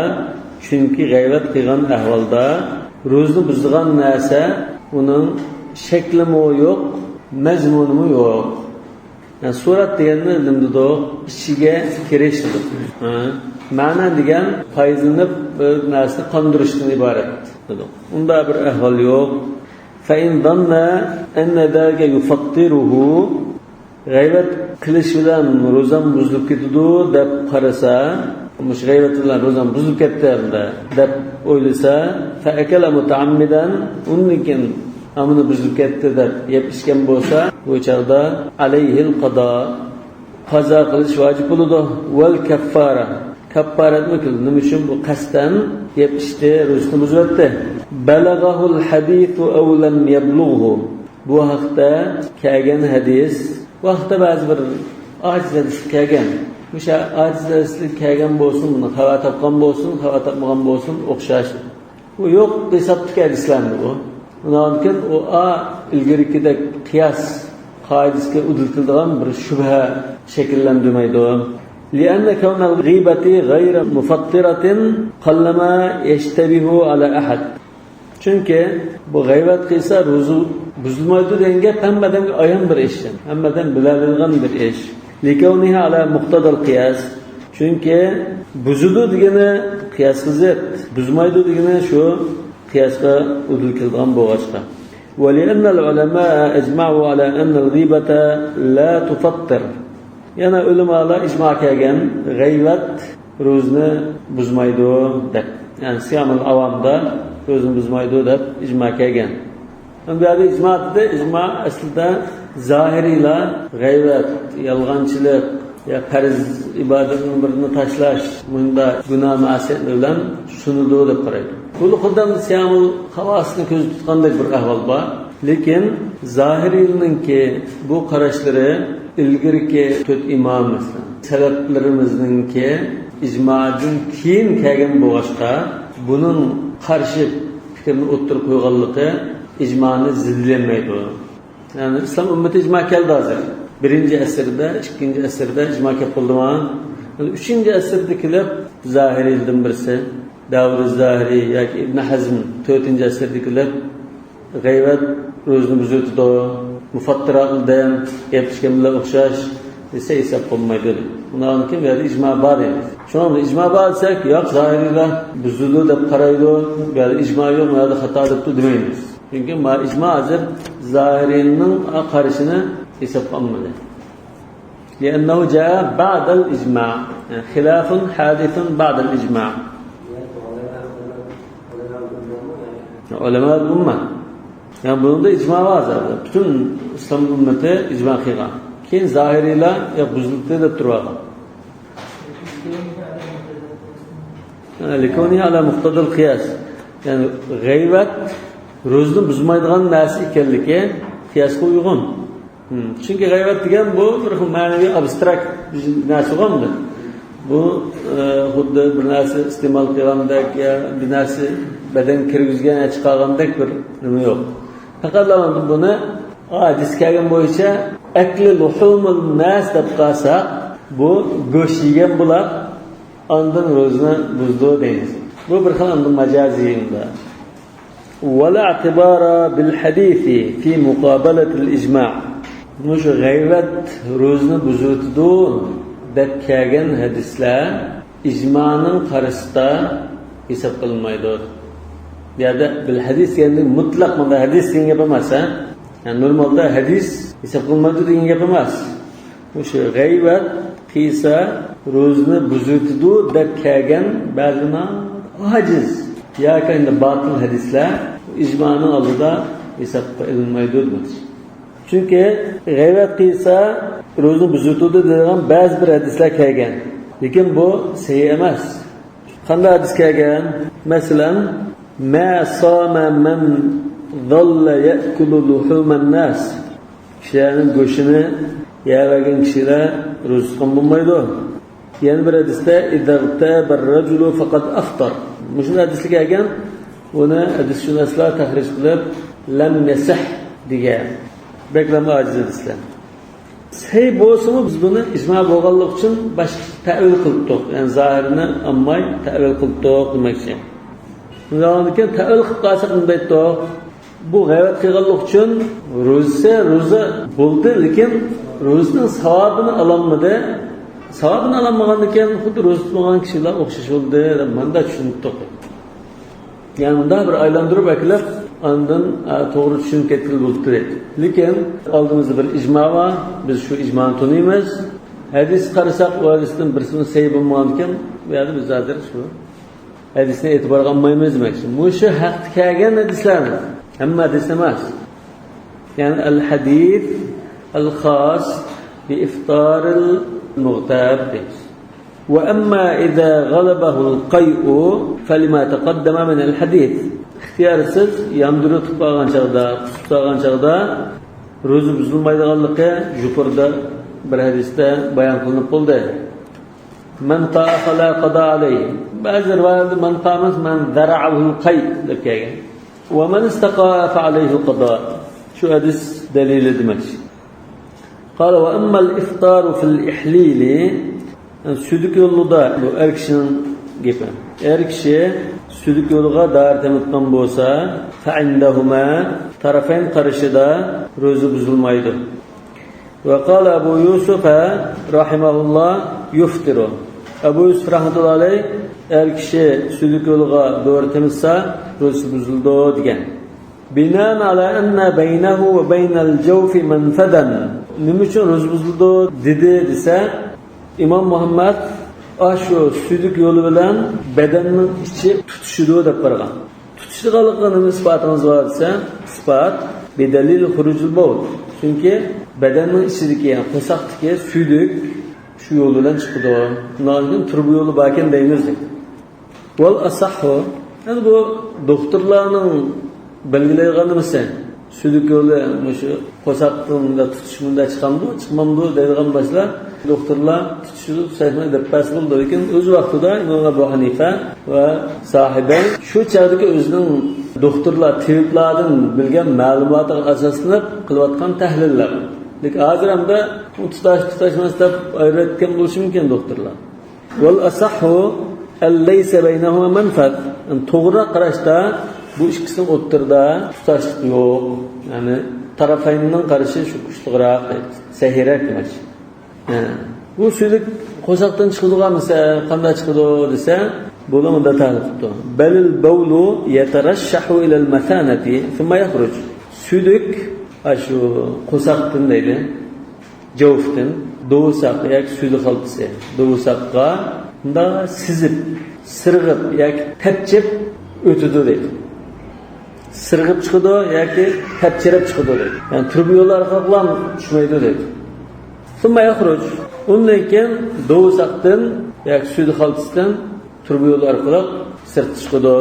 چۈنكى غەيۋەت قىلغان ئەھۋالدا روزىنى بۇزىدىغان نەرسە ئۇنىڭ شەكلىمۇ يوق، مەزمۇنىمۇ يوق. يەنى سۈرەت دېگەننى نېمە دېدۇق؟ ئىچىگە كىرىش دېدۇق. ھە. مەنە دېگەن پايدىلىنىپ بىر نەرسىنى قاندۇرۇشتىن ئىبارەت دېدۇق. ئۇنداق بىر ئەھۋال يوق. فإن ظن أن ذلك يفطره، غەيۋەت قىلىش بىلەن روزام بۇزۇلۇپ كېتىدۇ دەپ قارىسا، مۇشۇ غەيۋەت بىلەن روزام بۇزۇلۇپ كەتتى ئەمدى دەپ ئويلىسا، فأكل متعمدا، ئۇندىن كېيىن ئامىنى بۇزۇلۇپ كەتتى دەپ يەپ ئىچكەن بولسا، بۇ چاغدا عليه القضاء، قازا قىلىش ۋاجىپ بولىدۇ. والكفارة، كاففارەتمۇ كېلىدۇ. نېمە ئۈچۈن؟ بۇ قەستەن يەپ ئىچتى، روزىسىنى بۇزۇۋەتتى. بلغه الحديث أو لم يبلغه، بۇ ھەقتە كەلگەن ھەدىس، بۇ ھەقتە بەزى بىر ئاجىز ھەدىس كەلگەن. مۇشۇ ئاجىز ھەدىسلىك كەلگەن بولسۇن، بۇنى خەۋەر تاپقان بولسۇن، خەۋەر تاپمىغان بولسۇن، ئوخشاش. بۇ يوق ھېسابتىكى ھەدىسلەرمۇ بۇ. ئۇنىڭدىن كېيىن ئۇ ئا ئىلگىرىكىدەك قىياس قائىدىسىگە ئۇدۇل كېلىدىغان بىر شۈبھە شەكىللەندۈرمەيدۇ. لأن كون الغيبة غير مفطرة قلما يشتبه على أحد. چۈنكى بۇ غەيۋەت قىلسا روزا بۇزۇلمايدۇ دېگەن گەپ ھەممە ئادەمگە ئايان بىر ئىش، ھەممە ئادەم بىلەلەيدىغان بىر ئىش. لكونها على مقتضى القياس. چۈنكى بۇزىدۇ دېگىنى قىياسقا زىت، بۇزمايدۇ دېگىنى شۇ قىياسقا ئۇدۇل كېلىدىغان بولغاچقا. ولأن العلماء أجمعوا على أن الغيبة لا تفطر. يەنە ئۆلىمالار ئىجما كەلگەن، غەيۋەت روزىنى بۇزمايدۇ دەپ. يەنى سىيامۇل ئاۋامدا روزىنى بۇزمايدۇ دەپ ئىجما كەلگەن. ئەمدى بۇ يەردە ئىجما دېدى، ئىجما ئەسلىدە زاھىرىيلار غەيۋەت، يالغانچىلىق، يا پەرز ئىبادەتنىڭ بىرىنى تاشلاش، مۇنداق گۇناھ مەسىيەتلەر بىلەن سۇنىدۇ دەپ قارايدۇ. بۇ خۇددى سىيامۇل خاۋاسنى كۆزدە تۇتقاندەك بىر ئەھۋال بار. لېكىن زاھىرىيلىنىڭكى بۇ قاراشلىرى ئىلگىرىكى تۆت ئىمام، مەسىلەن، سەلەپلىرىمىزنىڭكى ئىجمادىن كېيىن كەلگەن بولغاچقا، بۇنىڭ قارشى پىكىرنى ئوتتۇرىغا قويغانلىقى ئىجمانى زىددىلەنمەيدۇ. يەنى ئىسلام ئۈممىتى ئىجما كەلدى ھازىر. بىرىنچى ئەسىردە، ئىككىنچى ئەسىردە ئىجما كەپ بولدىما؟ يەنى ئۈچىنچى ئەسىردە كېلىپ زاھىرىيلىدىن بىرسى، داۋۇد زاھىرىي ياكى ئىبن ھەزم، تۆتىنچى ئەسىردە كېلىپ، غەيۋەت روزىنى بۇزۇۋېتىدۇ، مۇفەتتىراتۇل دەم، يەپ ئىچكەن بىلەن ئوخشاش دېسە ھېساب بولمايدۇ. ئۇنىڭدىن كېيىن بۇ يەردە ئىجما بار ئەمدى. شۇڭا ئىجما بار دېسەك، ياق، زاھىرىيلار بۇزىدۇ دەپ قارايدۇ، بۇ يەردە ئىجما يوق، بۇ يەردە خاتا دەپتۇ دېمەيمىز. چۈنكى ما ئىجما ھازىر زاھىرىينىڭ قارىشىنى ھېسابقا ئالمىدى. لأنه جاء بعد الإجماع. يەنى خلاف حادث بعد الإجماع. علماء الأمة. يەنى بۇنىڭدا ئىجما بار زادى. پۈتۈن ئىسلام ئۈممىتى ئىجما قىلغان. كېيىن زاھىرىيلار ياق بۇزۇلدى دەپ تۇرۇۋالغان. لكونها على مقتضى القياس. يەنى غەيۋەت روزىنى بۇزمايدىغان نەرسە ئىكەنلىكى قىياسقا ئۇيغۇن. چۈنكى غەيۋەت دېگەن بۇ بىر خىل مەنىۋى ئابستراكت بىر نەرسە بولغانمىدى. بۇ، ئە، خۇددى بىر نەرسە ئىستېمال قىلغاندەك يا بىر نەرسە بەدەنگە كىرگۈزگەن يا چىقارغاندەك بىر نېمە يوق. پەقەتلا بۇنى ھەدىس كەلگەن بويىچە ئەكلى لۇھۇمۇل ناس دەپ قالساق، بۇ گۆش يېگەن بۇلار ئاندىن روزىنى بۇزىدۇ دەيمىز. بۇ بىر خىل ئاندىن مەجازىي ئۇندا. ولا اعتبار بالحديث في مقابلة الإجماع. مۇشۇ غەيۋەت روزىنى بۇزۇۋېتىدۇ دەپ كەلگەن ھەدىسلەر ئىجمانىڭ قارىسىدا ھېساب قىلىنمايدۇ. بۇ يەردە بىل ھەدىس دېگەندە مۇتلەق مۇنداق ھەدىس دېگەن گەپ ئەمەس، ھە؟ يەنى نورمالدا ھەدىس ھېساب قىلىنمايدۇ دېگەن گەپ ئەمەس. مۇشۇ غەيۋەت قىلسا روزىنى بۇزۇۋېتىدۇ دەپ كەلگەن بەزى ئاجىز ياكى ئەمدى باتىل ھەدىسلەر ئىجمانىڭ ئالدىدا ھېسابقا ئېلىنمايدۇ دېمەكچى. چۈنكى غەيۋەت قىلسا روزىنى بۇزۇۋېتىدۇ دەيدىغان بەزى بىر ھەدىسلەر كەلگەن. لېكىن بۇ سەھىھ ئەمەس. قانداق ھەدىس كەلگەن؟ مەسىلەن، ما صام من ظل يأكل لحوم الناس. كىشىلەرنىڭ گۆشىنى يەۋەرگەن كىشىلەر روزا تۇتقان بولمايدۇ. يەنە بىر ھەدىستە، إذا اغتاب الرجل فقد أفطر. مۇشۇ ھەدىسكە كەلگەن، ئۇنى ھەدىسشۇناسلار تەخرىج قىلىپ، لم يصح دېگەن. بەكلا ئاجىز ھەدىسلەر. سەھىھ بولسىمۇ، بىز بۇنى ئىجما بولغانلىقى ئۈچۈن باشقىچە تەئۋىل قىلىپتۇق. يەنى زاھىرىنى ئالماي تەئۋىل قىلىپتۇق دېمەكچى. شۇنداقكەن تەئۋىل قىلىپ قالساق نېمە دەيتتۇق؟ بۇ غەيۋەت قىلغانلىق ئۈچۈن روزىسى روزا بولدى، لېكىن روزىنىڭ ساۋابىنى ئالالمىدى. ساۋابىنى ئالالمىغاندىكىن خۇددى روزا تۇتمىغان كىشىلەر ئوخشاش بولدى دەپ مانداق چۈشىنىپتۇق. يەنى مۇنداق بىر ئايلاندۇرۇپ ئەكېلىپ، ئاندىن، ئە، توغرا چۈشىنىپ كەتكىلى بولۇپتۇ دەيدۇ. لېكىن ئالدىمىزدا بىر ئىجما بار، بىز شۇ ئىجمانى تونۇيمىز. ھەدىسكە قارىساق، ئۇ ھەدىستىن بىرسىمۇ سەھىھ بولمىغانىكەن، بۇ يەردە بىز ھازىر شۇ ھەدىسنى ئېتىبارغا ئالمايمىز دېمەكچى. مۇشۇ ھەقتە كەلگەن ھەدىسلەرنى، ھەممە ھەدىس ئەمەس. يەنى الحديث الخاص بإفطار المغتاب دەيمىز. وأما إذا غلبه القيء فلما تقدم من الحديث. ئىختىيارسىز ياندۇرۇتۇپ قالغان چاغدا، قۇسۇپ قالغان چاغدا روزا بۇزۇلمايدىغانلىقى يۇقىرىدا بىر ھەدىستە بايان قىلىنىپ بولدى. من قاء فلا قضاء عليه. بەزى رىۋايەتلەردە من قاء ئەمەس، من ذرعه القيء دەپ كەلگەن. ومن استقاء فعليه القضاء. شۇ ھەدىس دەلىلى دېمەكچى. قال وأما الإفطار في الإحليل، سۈيدۈك يولىدا، بۇ ئەر كىشىنىڭ گېپى. ئەر كىشى سۈيدۈك يولىغا دائىرە تېمىتقان بولسا، فعندهما، تەرەفەين قارىشىدا روزا بۇزۇلمايدۇ. وقال أبو يوسف رحمه الله يفطر. ئەبۇ يۈسۈپ رەھمەتۇللا ئەلەيھ، ئەر كىشى سۈيدۈك يولىغا دورا تېمىتسا، روزىسى بۇزۇلىدۇ دېگەن. بناء على أن بينه وبين الجوف منفذا. نېمە ئۈچۈن روزا بۇزۇلىدۇ دېدى دېسە، ئىمام مۇھەممەد ئاشۇ سۈيدۈك يولى بىلەن بەدەننىڭ ئىچى تۇتىشىدۇ دەپ بارغان. تۇتىشىدىغانلىقىغا نېمە ئىسپاتىڭىز بار دېسە، ئىسپات بدليل خروج البول. چۈنكى بەدەننىڭ ئىچىدىكى، يەنى قورساقتىكى سۈيدۈك شۇ يول بىلەن چىقىدۇ. شۇنداق ئىكەن، تۇرۇبا يولى باركەن دەيمىز. والأصح، يەنى بۇ دوختۇرلارنىڭ بەلگىلەيدىغان نېمىسى، سۈيدۈك يولى مۇشۇ قورساقتىن مۇنداق تۇتۇش مۇنداق چىقامدۇ، چىقمامدۇ دەيدىغان بولسىلا، دوختۇرلار تۇتۇشىدۇ، تۇتۇشمايدۇ دەپ بەرسە بولىدۇ. لېكىن ئۆز ۋاقتىدا ئىمام ئەبۇ ھەنىفە ۋە ساھىبەي شۇ چاغدىكى ئۆزىنىڭ دوختۇرلار، تېبىپلاردىن بىلگەن مەلۇماتىغا ئاساسلىنىپ قىلىۋاتقان تەھلىللەر. لېكىن ھازىر ھەمدە ئۇ تۇتاش، تۇتاشماس دەپ ئايرىۋەتكەن بولۇشى مۇمكىن دوختۇرلار. والأصح أن ليس بينهما منفذ. يەنى توغرا قاراشتا بۇ ئىككىسىنىڭ ئوتتۇرىدا تۇتاشلىق يوق. يەنى تەرەفەيننىڭ قارىشى شۇ كۈچلۈكرەك، سەھىيرەك دېمەكچى. ھە. بۇ سۈيدۈك قورساقتىن چىقىدىغان دېسە، قانداق چىقىدۇ دېسە، بۇنى مۇنداق تەھلىل قىپتۇ. بل البول يترشح إلى المثانة ثم يخرج. سۈيدۈك، ئاشۇ قورساقتىن دەيدۇ. جوفتىن دوۋساق ياكى سۈيدۈك خالتىسى، دوۋساققا مۇنداق سىزىپ، سىرغىپ ياكى تەپچەپ ئۆتىدۇ دەيدۇ. سىرغىپ چىقىدۇ ياكى تەپچىرەپ چىقىدۇ دەيدۇ. يەنى تۇرۇبا يولى ئارقىلىقلا چۈشمەيدۇ دەيدۇ. ثم يخرج. ئۇندىن كېيىن دوۋساقتىن ياكى سۈيدۈك خالتىسىدىن تۇرۇبا يولى ئارقىلىق سىرتقا چىقىدۇ.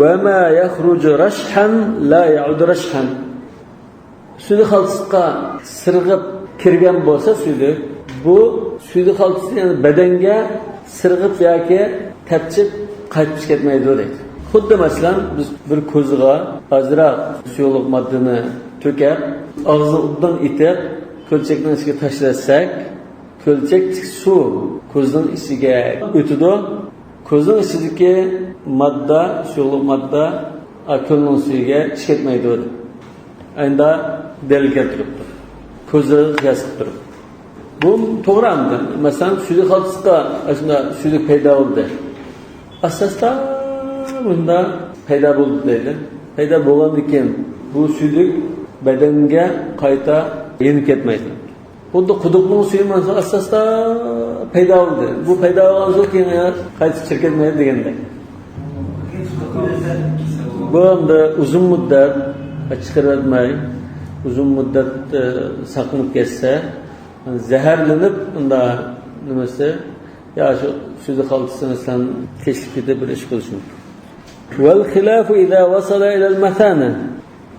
وما يخرج رشحا لا يعود رشحا. سۈيدۈك خالتىسىغا سىرغىپ كىرگەن بولسا سۈيدۈك، بۇ سۈيدۈك خالتىسى يەنى بەدەنگە سىرغىپ ياكى تەپچەپ قايتىپ كەتمەيدۇ دەيدۇ. خۇددى مەسىلەن، بىز بىر كوزىغا ئازراق سۇيۇقلۇق ماددىنى تۆكۈپ، ئاغزىنى ئوبدان ئېتىپ، كۆلچەكنىڭ ئىچىگە تاشلىۋەتسەك، كۆلچەكتىكى سۇ كوزىنىڭ ئىچىگە ئۆتىدۇ. كوزىنىڭ ئىچىدىكى ماددا، سۇيۇقلۇق ماددا، ئا، كۆلنىڭ سۈيىگە چىقىپ كەتمەيدۇ دەپ. ئەندە دەلىل كەلتۈرۈپتۇ. كوزىغا قىياس قىلىپ تۇرۇپ. بۇ توغرا ئەمدى. مەسىلەن، سۈيدۈك خالتىسىغا ئاشۇنداق سۈيدۈك پەيدا بولدى. ئاستا-ئاستا مۇنداق پەيدا بولدى دەيدۇ. پەيدا بولغاندىن كېيىن بۇ سۈيدۈك بەدەنگە قايتا يېنىپ كەتمەيدۇ. خۇددى قۇدۇقنىڭ سۈيى مانا ئاستا-ئاستا پەيدا بولدى. بۇ پەيدا بولغان سۇ كېيىن يەنە قايتا چىقىپ كەتمەيدۇ دېگەندەك. بۇ ئەمدى ئۇزۇن مۇددەت چىقىرىۋەتمەي، ئۇزۇن مۇددەت، ئە، ساقلىنىپ كەتسە، زەھەرلىنىپ، ئۇندا نېمىسى، يا شۇ سۈيدۈك خالتىسى مەسىلەن تېشىلىپ كېتىپ بىر ئىش بولۇشى مۇمكىن. والخلاف إذا وصل إلى المثانة.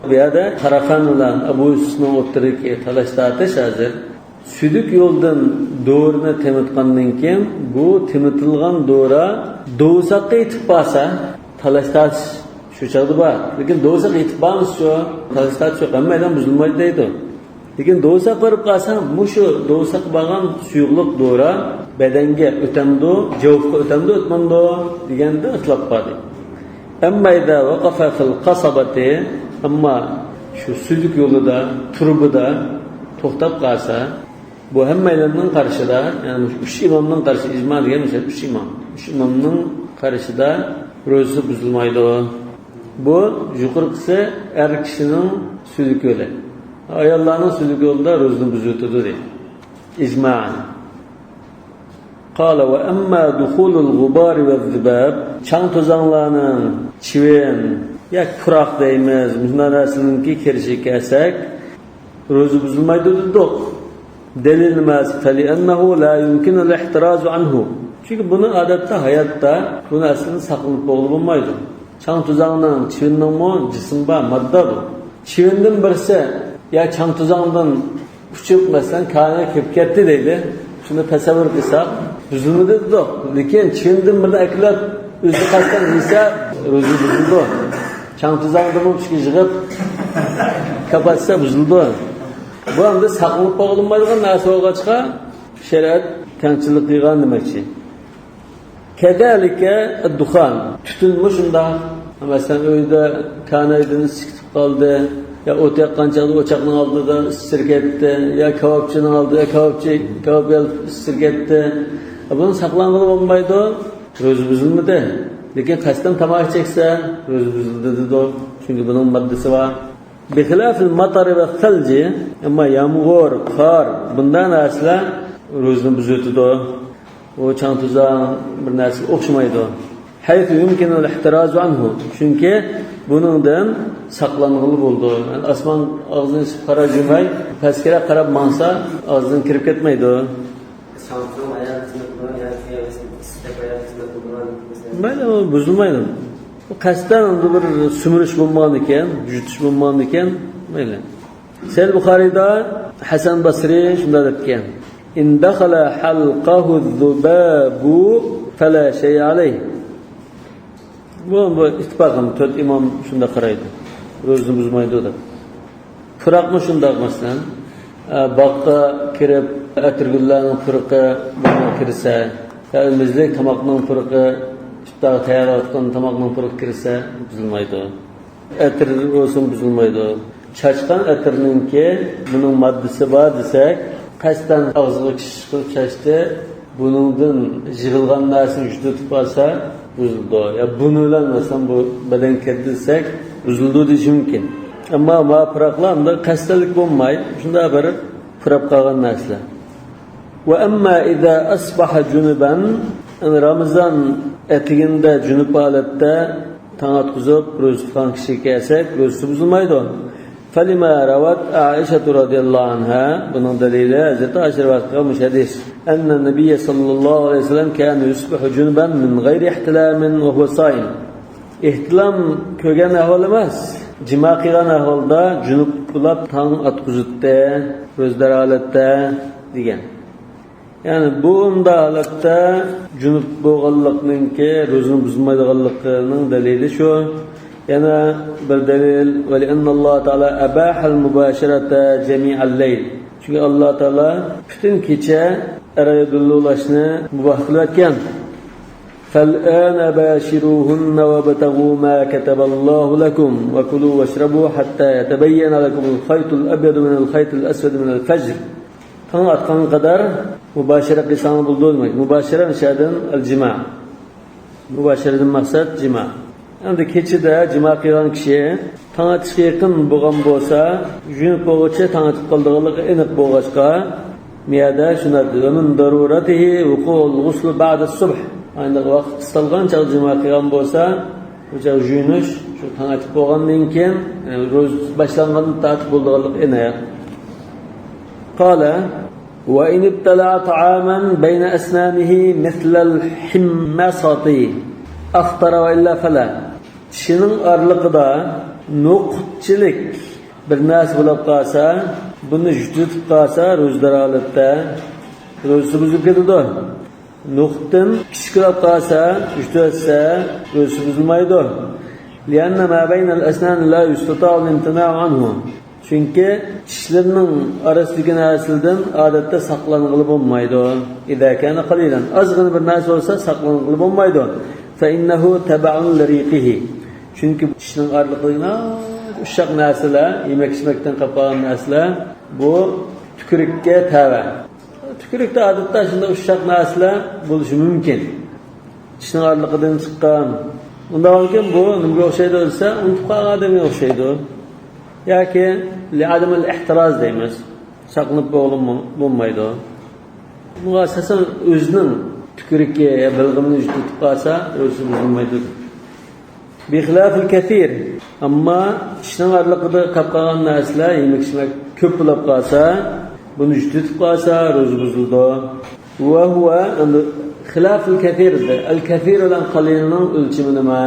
بۇ يەردە قاراخان بىلەن ئەبۇ يۈسۈپنىڭ ئوتتۇرىدىكى تالاش تارتىش ھازىر سۈيدۈك يولدىن دورىنى تېمىتقاندىن كېيىن، بۇ تېمىتىلغان دورا دوۋساققا يېتىپ بارسا، تالاش تارتىش شۇ چاغدا بار. لېكىن دوۋساققا يېتىپ بارمىسا شۇ، تالاش تارتىش يوق، ھەممەيلەن بۇزۇلمايدۇ دەيدۇ. لېكىن دوۋساققا بېرىپ قالسا، مۇشۇ دوۋساققا بارغان سۇيۇقلۇق دورا بەدەنگە ئۆتەمدۇ، جەۋپكە ئۆتەمدۇ، ئۆتمەمدۇ دېگەندە ئىختىلاپ بار دەيدۇ. أما إذا وقف في القصبة، ئەمما شۇ سۈيدۈك يولىدا، تۇرۇبىدا توختاپ قالسا، بۇ ھەممەيلەننىڭ قارىشىدا، يەنى مۇشۇ ئۈچ ئىمامنىڭ قارىشى، ئىجما دېگەن مۇشۇ ئۈچ ئىمام. ئۈچ ئىمامنىڭ قارىشىدا روزىسى بۇزۇلمايدۇ. بۇ يۇقىرىقىسى ئەر كىشىنىڭ سۈيدۈك يولى. ئاياللارنىڭ سۈيدۈك يولىدا روزىنى بۇزۇۋېتىدۇ دەيدۇ. ئىجمائەن. قال وأما دخول الغبار والذباب، چاڭ توزاڭلارنىڭ، چىۋىن ياكى پۇراق دەيمىز، مۇشۇنداق نەرسىنىڭكى كىرىشىگە كەلسەك، روزا بۇزۇلمايدۇ دېدۇق. دەلىل نېمە؟ فلأنه لا يمكن الاحتراز عنه. چۈنكى بۇنى ئادەتتە ھاياتتا بۇ نەرسىدىن ساقلىنىپ بولغىلى بولمايدۇ. چاڭ توزاڭنىڭ، چىۋىننىڭمۇ جىسمى بار، ماددا بۇ. چىۋىندىن بىرسى يا چاڭ توزاڭدىن ئۇچۇپ، مەسىلەن، كانىغا كىرىپ كەتتى دەيلى. شۇنى تەسەۋۋۇر قىلساق، بۇزۇلمىدى دېدۇق. لېكىن چىۋىندىن بىرنى ئەكېلىپ، ئۆزى قاستىدىن يېسە، روزا بۇزۇلىدۇ. چاڭ توزاڭدىنمۇ ئۈچكە يىغىپ، كاپاتسا بۇزۇلىدۇ. بۇ ئەمدى ساقلىنىپ بولغىلى بولمايدىغان نەرسە بولغاچقا، شەرىئەت كەڭچىلىك قىلغان دېمەكچى. كذلك الدخان، تۈتۈنمۇ شۇنداق. مەسىلەن، ئۆيدە كانايدىن ئىسسىپ كېتىپ قالدى، يا ئوت ياققان چاغدا ئوچاقنىڭ ئالدىدا ئىسسىپ كەتتى، يا كاۋاپچىنىڭ ئالدىدا كاۋاپچى، كاۋاپ يالىتىپ ئىسسىپ كەتتى. بۇنى ساقلانغىلى بولمايدۇ، روزا بۇزۇلمىدى. لېكىن قەستەن تاماكا چەكسە، روزا بۇزۇلدى دېدۇق. چۈنكى بۇنىڭ ماددىسى بار. بخلاف المطر والثلج، ئەمما يامغۇر، قار، بۇنداق نەرسىلەر روزىنى بۇزۇۋېتىدۇ. ئۇ چاڭ توزاڭ بىر نەرسىگە ئوخشىمايدۇ. حيث يمكن الاحتراز عنه، چۈنكى بۇنىڭدىن ساقلانغىلى بولىدۇ. يەنى ئاسمان ئاغزىنى ئېچىپ قارا يۇماي، پەسكىرەك قاراپ ماڭسا، ئاغزىدىن كىرىپ كەتمەيدۇ. شاڭخۇنىڭ ئاياغى خىزمەت قىلىدىغان ياكى ئىسسىپ ئاياغى خىزمەت قىلىدىغان. مەيلى، ئۇ بۇزۇلمايدۇ. بۇ قەستەن ئۇندا بىر سۈمۈرۈش بولمىغان ئىكەن، جۈتۈش بولمىغان ئىكەن، مەيلى. سەھىھ بۇخارىيدا ھەسەن بەسرى شۇنداق دەپتىكەن: إن دخل حلقه الذباب فلا شيء عليه. بۇ، بۇ ئىتتىپاقەن تۆت ئىمام شۇنداق قارايدۇ. روزىنى بۇزمايدۇ دەپ. پۇراقمۇ شۇنداق، مەسىلەن، ئە، باغقا كىرىپ، ئەتىرگۈللەرنىڭ پۇرىقى بۇنىڭغا كىرسە، يا مېزلىك تاماقنىڭ پۇرىقى، ئىپتارغا تەييارلاۋاتقان تاماقنىڭ پۇرىقى كىرسە، بۇزۇلمايدۇ. ئەتىر بولسىمۇ بۇزۇلمايدۇ. چاچقان ئەتىرنىڭكى بۇنىڭ ماددىسى بار دېسەك، قەستەن ئاغزىغا چىش قىلىپ چاچتى، بۇنىڭدىن يىغىلغان نەرسىنى يۇتۇپ قالسا، بۇزۇلىدۇ. يا بۇنى بىلەن، مەسىلەن، بۇ بەدەنگە كىردى دېسەك، بۇزۇلىدۇ دېيىشى مۇمكىن. ئەمما ما پۇراقلار ئۇنداق قەستەنلىك بولماي، شۇنداق بىر پۇراپ قالغان نەرسىلەر. وأما إذا أصبح جنبا، يەنى رامىزان ئەتىگىنىدە جۈنۈپ ھالەتتە تاڭ ئاتقۇزۇپ، روزا تۇتقان كىشىگە كەلسەك، روزىسى بۇزۇلمايدۇ. فلما روت عائشة رضي الله عنها، بۇنىڭ دەلىلى ھەزرىتى ئائىشە رىۋايەت قىلغان مۇشۇ ھەدىس. أن النبي صلى الله عليه وسلم كان يصبح جنبا من غير احتلام وهو صائم. ئېھتىلام كۆرگەن ئەھۋال ئەمەس، جىما قىلغان ئەھۋالدا جۈنۈپ بولاپ تاڭ ئاتقۇزۇتتى، روزىدار ھالەتتە دېگەن. يەنى بۇ ئۇنداق ھالەتتە جۈنۈپ بولغانلىقنىڭكى روزىنى بۇزمايدىغانلىقىنىڭ دەلىلى شۇ. يەنە بىر دەلىل، ولأن الله تعالى أباح المباشرة جميع الليل. چۈنكى ئاللا تائالا پۈتۈن كېچە ئەر-ئايال بىللە بولۇشنى مۇباھ قىلىۋەتكەن. فالآن باشروهن وابتغوا ما كتب الله لكم وكلوا واشربوا حتى يتبين لكم الخيط الأبيض من الخيط الأسود من الفجر. تاڭ ئاتقانغا قەدەر مۇباشىرە قىلساڭلار بولىدۇ دېمەك. مۇباشىرە مۇشۇ يەردىن ئەل جىما. مۇباشىرىدىن مەقسەت جىما. ئەمدى كېچىدە جىما قىلغان كىشى تاڭ ئېتىشقا يېقىن بولغان بولسا، يۇيۇنۇپ بولغۇچە تاڭ ئېتىپ قالىدىغانلىقى ئېنىق بولغاچقا، مۇ يەردە شۇنداق دېدى، ومن ضرورته وقوع الغسل بعد الصبح. ئانداق ۋاقىت قىستالغان چاغدا جىما قىلغان بولسا، بۇ چاغ يۇيۇنۇش شۇ تاڭ ئېتىپ بولغاندىن كېيىن، يەنى روزا باشلانغاندىن تارتىپ بولىدىغانلىقى ئېنىق. قال، وإن ابتلع طعاما بين أسنانه مثل الحمصة أفطر وإلا فلا. چىشىنىڭ ئارىلىقىدا نوقۇتچىلىك بىر نەرسە بولۇپ قالسا، بۇنى يۇتۇۋېتىپ قالسا، روزىدار ھالەتتە روزىسى بۇزۇلۇپ كېتىدۇ. نوقۇتتىن كىچىك بولۇپ قالسا، يۇتۇۋەتسە، روزىسى بۇزۇلمايدۇ. لأن ما بين الأسنان لا يستطاع الامتناع عنه. چۈنكى چىشلىرىنىڭ ئارىسىدىكى نەرسىلەردىن ئادەتتە ساقلانغىلى بولمايدۇ. إذا كان قليلا. ئازغىنە بىر نەرسە بولسا ساقلانغىلى بولمايدۇ. فإنه تبع لريقه. چۈنكى چىشنىڭ ئارىلىقىدىكى ئۇششاق نەرسىلەر، يېمەك-ئىچمەكتىن قېلىپ قالغان نەرسىلەر، بۇ تۈكۈرۈككە تەۋە. تۈكۈرۈكتە ئادەتتە شۇنداق ئۇششاق نەرسىلەر بولۇشى مۇمكىن. چىشنىڭ ئارىلىقىدىن چىققان. ئۇنداق بولغاندىكىن بۇ نېمىگە ئوخشايدۇ دېسە، ئۇنتۇپ قالغان ئادەمگە ئوخشايدۇ. ياكى لىئادىمىل ئېھتىراز دەيمىز. ساقلىنىپ بولغىلى بولمايدۇ. بۇنىڭغا ئاساسەن ئۆزىنىڭ تۈكۈرۈكى يا بىلغىمىنى يۇتۇپ قالسا، ئۆزى بۇزۇلمايدۇ. بخلاف الكثير. ئەمما چىشنىڭ ئارىلىقىدا قاپ قالغان نەرسىلەر، يېمەك-ئىچمەك كۆپ بولۇپ قالسا، بۇنى يۇتۇپ قالسا، روزا بۇزۇلىدۇ. وهو، ئەمدى خىلاف الكثير دېدى. الكثير بىلەن قەلىلنىڭ ئۆلچىمى نېمە؟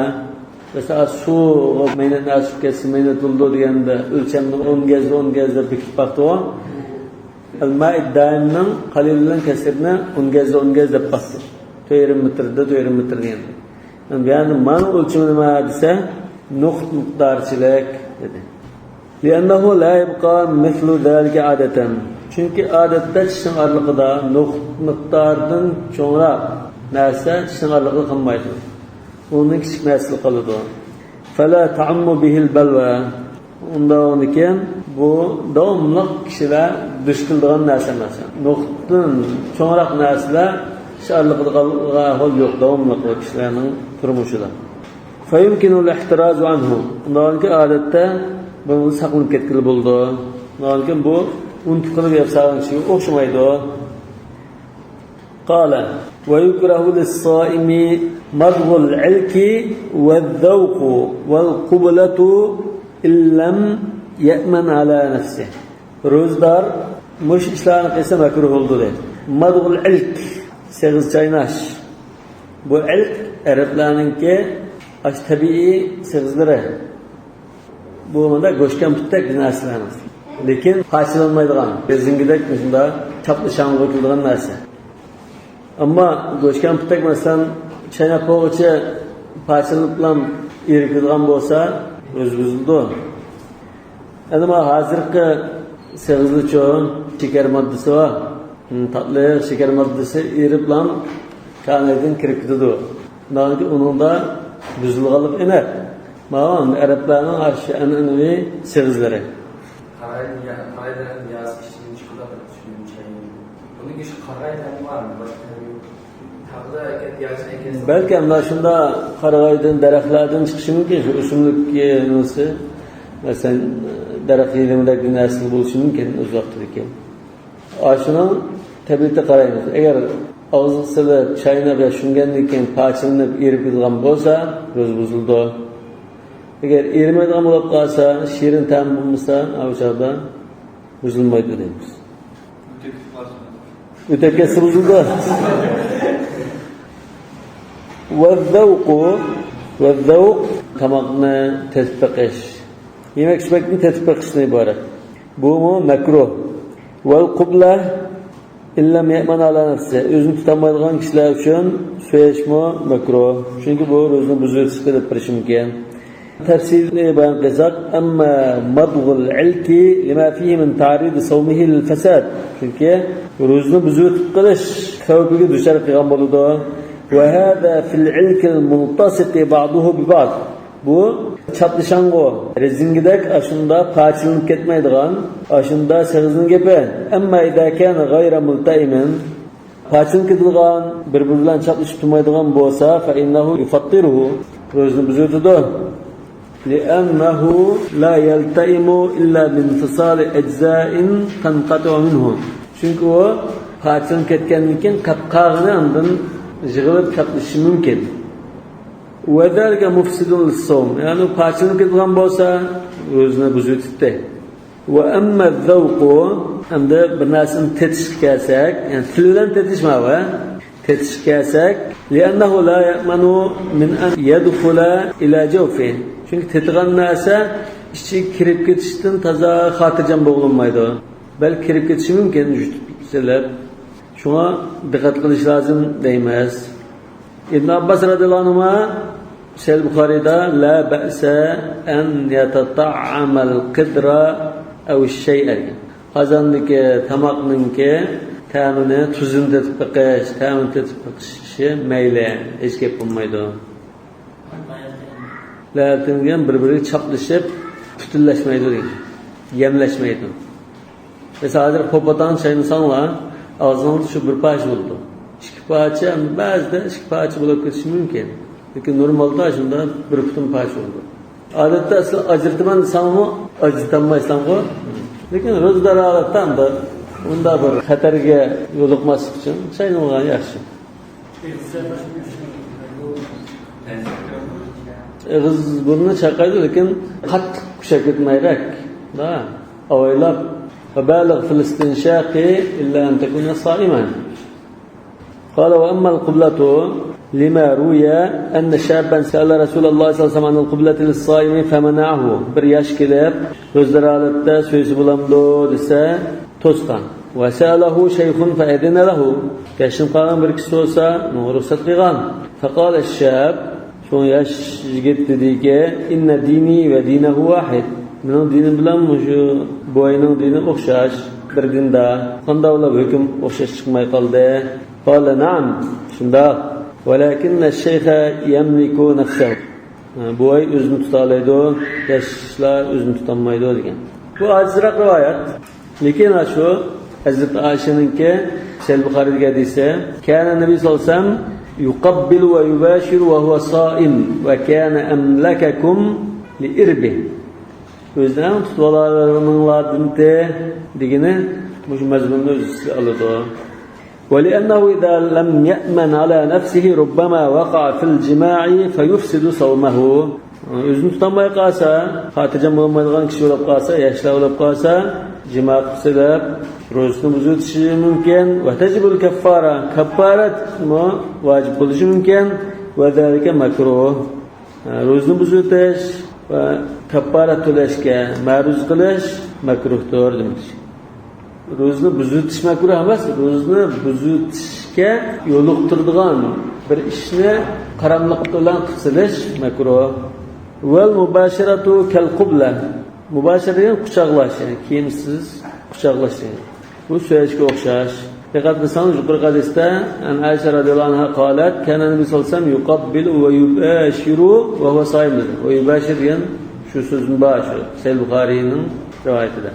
مەسىلەن، سۇغا مەينەت نەرسە كەتسە، مەينەت بولىدۇ دېگەندە، ئۆلچەمنى ئون گەزدە، ئون گەزدە بېكىتىپ باقتىغۇ. الماء الدائمنىڭ قەلىل بىلەن كەسىرنى ئون گەزدە، ئون گەز دەپ باقتى. تۆت يېرىم مېتىردا، تۆت يېرىم مېتىر دېگەندە. يەنى بۇ يەردە مانىڭ ئۆلچىمى نېمە دېسە، نوقۇت مىقدارچىلىك دېدى. لأنه لا يبقى مثل ذلك عادة. چۈنكى ئادەتتە چىشنىڭ ئارىلىقىدا نوقۇت مىقدارىدىن چوڭراق نەرسە چىشنىڭ ئارىلىقىدا قالمايدۇ. ئۇنىڭ كىچىك نەرسىلا قالىدۇ. فلا تعم به البلوى. ئۇنداق بولغاندىكىن بۇ داۋاملىق كىشىلەر دۇچ كېلىدىغان نەرسە ئەمەس. نوقۇتتىن چوڭراق نەرسىلەر چىش ئارىلىقىدا قالغان ئەھۋال يوق، داۋاملىق بۇ كىشىلەرنىڭ تۇرمۇشىدا. فيمكن الاحتراز عنه. ئۇنداق بولغاندىكىن ئادەتتە بۇنىڭدىن ساقلىنىپ كەتكىلى بولىدۇ. ئۇنداق بولغاندىكىن بۇ ئۇنتۇپ قېلىپ يەپ سالغان كىشىگە ئوخشىمايدۇ. قال: ويكره للصائم مضغ العلك والذوق والقبلة إن لم يأمن على نفسه. روزىدار مۇشۇ ئىشلارنى قىلسا مەكرۇھ بولىدۇ دەيدۇ. مضغ العلك، سېغىز چايناش. بۇ ئىلك ئەرەبلەرنىڭكى ئاشۇ تەبىئىي سېغىزلىرى. بۇ مۇنداق گۆشكەمپۈتتەك بىر نەرسىلەر ئەمەس. لېكىن پارچىلانمايدىغان، رېزىنكىدەك مۇشۇنداق چاپلىشاڭغۇ كېلىدىغان نەرسە. ئەمما گۆشكەمپۈتتەك، مەسىلەن، چايناپ بولغۇچە پارچىلىنىپلا ئېرىپ كېتىدىغان بولسا، روزا بۇزۇلىدۇ. ئەنە مانا ھازىرقى سېغىزلىچۇ، شېكەر ماددىسى بار. ھىم، تاتلىق شېكەر ماددىسى ئېرىپلا كانايدىن كىرىپ كېتىدۇ. ناھايىتى ئۇنىڭدا بۇزۇلغانلىقى ئېنىق. ماۋۇ ئەرەبلەرنىڭ ئاشۇ ئەنئەنىۋى سېغىزلىرى. قارايدىن يا-، قارايدىن ياسى ئىچىدىن چىقىدۇ، چۈشۈمچە. بۇنىڭ ئىچى قارايدىن بارمۇ؟ باشقا يوق. بەلكى مانا شۇنداق قارىغايدىن، دەرەخلەردىن چىقىشى مۇمكىن، شۇ ئۆسۈملۈك نېمىسى، مەسىلەن، دەرەخ يېلىمىدەك بىر نەرسە بولۇشى مۇمكىن ئۆز ۋاقتىدىكى. ئاشۇنىڭ تەبىئىتىگە قارايمىز. ئەگەر ئاغزىغا سېلىپ، چايناپ يا شۇڭغاندىن كېيىن پارچىلىنىپ ئېرىپ كېتىدىغان بولسا، روزا بۇزۇلىدۇ. ئەگەر ئېرىمەيدىغان بولۇپ قالسا، شېرىن تەم بولمىسا، ئۇ چاغدا بۇزۇلمايدۇ دەيمىز. ئۆتەپ كەتسە بۇزۇلىدۇ. والذوق، والذوق، تاماقنى تېتىپ بېقىش. يېمەك-ئىچمەكنى تېتىپ بېقىشتىن ئىبارەت. بۇمۇ مەكرۇھ. والقبلة إن لم يأمن على نفسه. ئۆزىنى تۇتالمايدىغان كىشىلەر ئۈچۈن سۆيۈشمۇ مەكرۇھ. چۈنكى بۇ روزىنى بۇزۇۋېتىشكە ئېلىپ بېرىشى مۇمكىن. تەپسىلىي بايان قىلساق، أما مضغ العلك لما فيه من تعريض صومه للفساد. چۈنكى روزىنى بۇزۇۋېتىپ قېلىش خەۋپىگە دۇچار قىلغان بولىدۇ. وهذا في العلك الملتصق بعضه ببعض. بۇ چاپلىشاڭغۇ، رېزىنكىدەك ئاشۇنداق پارچىلىنىپ كەتمەيدىغان، ئاشۇنداق سېغىزنىڭ گېپى. أما إذا كان غير ملتئم، پارچىلىنىپ كېتىدىغان، بىر-بىرى بىلەن چاپلىشىپ تۇرمايدىغان بولسا، فإنه يفطره، روزىنى بۇزۇۋېتىدۇ. لأنه لا يلتئم إلا بانفصال أجزاء تنقطع منه. چۈنكى ئۇ پارچىلىنىپ كەتكەندىن كېيىن قاپ قالغىنى ئاندىن يىغىلىپ چاپلىشىشى مۇمكىن. وذلك مفسد للصوم. يەنى ئۇ پارچىلىنىپ كېتىدىغان بولسا، روزىنى بۇزۇۋېتىپتۇ. وأما الذوق، ئەمدى بىر نەرسىنى تېتىشقا كەلسەك، يەنى تىل بىلەن تېتىش ماۋۇ، تېتىشقا كەلسەك، لأنه لا يأمن من أن يدخل إلى جوفه. چۈنكى تېتىغان نەرسە ئىچىگە كىرىپ كېتىشتىن تازا خاتىرجەم بولغىلى بولمايدۇ. بەلكى كىرىپ كېتىشى مۇمكىن، يۇتۇپ سېلىپ. شۇڭا دىققەت قىلىش لازىم دەيمىز. ئىبن ئابباس رەزىياللاھۇ ئەنھۇما سەھىھ بۇخارىدا، لا بەئسە ئەن يەتەتەئەمەل قىدرا ئەۋ شەيئە دېگەن. قازاندىكى تاماقنىڭكى تەمىنى، تۇزىنى تېتىپ بېقىش، تەمىنى تېتىپ بېقىشى مەيلى، ھېچ گەپ بولمايدۇ. لەتىن دېگەن بىر-بىرىگە چاپلىشىپ، پۈتۈنلەشمەيدۇ دېگەن. يەملەشمەيدۇ. مەسىلەن، ھازىر پوپاتاڭ چاينىساڭلار، ئاغزىڭىزدا شۇ بىر پارچە بولىدۇ. ئىككى پارچە، بەزىدە ئىككى پارچە بولۇپ كېتىشى مۇمكىن. لېكىن نورمالدا شۇنداق بىر پۈتۈن پارچە بولىدۇ. ئادەتتە ئەسلى ئاجرىتىمەن دېسەڭمۇ، ئاجرىتالمايسەنغۇ. لېكىن روزىدار ھالەتتە ئەمدى ئۇنداق بىر خەتەرگە يولۇقماسلىق ئۈچۈن چاينىمىغان ياخشى. ئېغىز بۇرنى چايقايدۇ، لېكىن قاتتىق كۈچەپ كەتمەيرەك. دا، ئاۋايلاپ. وبالغ في الاستنشاق إلا أن تكون صائما. قال وأما القبلة لما روي أن شابا سأل رسول الله صلى الله عليه وسلم عن القبلة للصائم فمنعه. بىر ياش كېلىپ، روزىدار ھالەتتە سۆيسە بولامدۇ دېسە، توسقان. وسأله شيخ فأذن له. ياشىنىپ قالغان بىر كىشى سورىسا، ئۇنىڭغا رۇخسەت قىلغان. فقال الشاب، شۇ ياش يىگىت دېدىكى، إن ديني ودينه واحد. مېنىڭ دىنىم بىلەن مۇشۇ بوۋاينىڭ دىنى ئوخشاش، بىر دىندا. قانداق بولۇپ ھۆكۈم ئوخشاش چىقماي قالدى؟ قال نعم، شۇنداق. ولكن الشيخ يملك نفسه. بوۋاي ئۆزىنى تۇتالايدۇ، ياشلار ئۆزىنى تۇتالمايدۇ دېگەن. بۇ ئاجىزراق رىۋايەت. لېكىن شۇ ھەزرىتى ئائىشەنىڭكى سەھىھ بۇخارىدىكى ھەدىسى، كان النبي صلى الله عليه وسلم يقبل ويباشر وهو صائم وكان أملككم لإربه. ئۆزىنىڭ تۇتۇۋالارنىڭلاردىن دېگىنى مۇشۇ مەزمۇننى ئۆز ئىچىگە ئالىدۇ. ولأنه إذا لم يأمن على نفسه ربما وقع في الجماع فيفسد صومه. ئۆزىنى تۇتالماي قالسا، خاتىرجەم بولمايدىغان كىشى بولۇپ قالسا، ياشلار بولۇپ قالسا، جىما قىلىپ سېلىپ، روزىسىنى بۇزۇۋېتىشى مۇمكىن. وتجب الكفارة، كاففارەتمۇ ۋاجىپ بولۇشى مۇمكىن. وذلك مكروه. روزىنى بۇزۇۋېتىش ۋە كاففارەت تۆلەشكە مەرۇز قىلىش مەكرۇھتۇر دېمەكچى. روزىنى بۇزۇۋېتىش مەكرۇھ ئەمەس، روزىنى بۇزۇۋېتىشكە يولۇقتۇرىدىغان بىر ئىشنى قاراملىق بىلەن قىلىپ سېلىش مەكرۇھ. والمباشرة كالقبلة. مۇباشىرە دېگەن قۇچاقلاش، يەنى كىيىمسىز قۇچاقلاش دېگەن. بۇ سۆيۈشكە ئوخشاش. دىققەت قىلساڭىز، يۇقىرىقى ھەدىستە، عن عائشة رضي الله عنها قالت، كان النبي صلى الله عليه وسلم يقبل ويباشر وهو صائم دېدى. ۋە يۇباشىر دېگەن شۇ سۆزمۇ بار، شۇ سەھىھ بۇخارىينىڭ رىۋايىتىدە.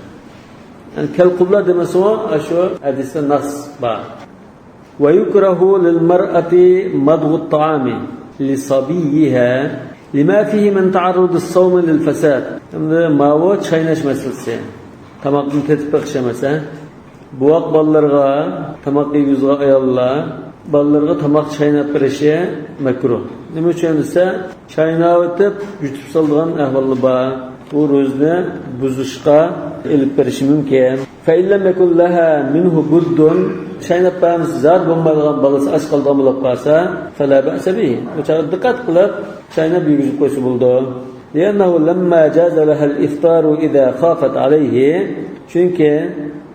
يەنى كەل قۇبلە دېمىسىمۇ، شۇ ھەدىستە نەس بار. ويكره للمرأة مضغ الطعام لصبيها لما فيه من تعرض الصوم للفساد. ئەمدى ماۋۇ چايناش مەسىلىسى. تاماقنى تېتىپ بېقىش ئەمەس، ھە؟ بوۋاق بالىلىرىغا تاماق يېگۈزىدىغان ئاياللار بالىلىرىغا تاماق چايناپ بېرىشى مەكرۇھ. نېمە ئۈچۈن دېسە، چايناۋېتىپ يۇتۇپ سالىدىغان ئەھۋاللار بار. بۇ روزىنى بۇزۇشقا ئېلىپ بېرىشى مۇمكىن. فإن لم يكن لها منه بد، چايناپ بەرمىسە زادى بولمايدىغان، بالىسى ئاچ قالىدىغان بولۇپ قالسا، فلا بأس به، ئۇ چاغدا دىققەت قىلىپ چايناپ يېگۈزۈپ قويسا بولىدۇ. لأنه لما جاز لها الإفطار إذا خافت عليه، چۈنكى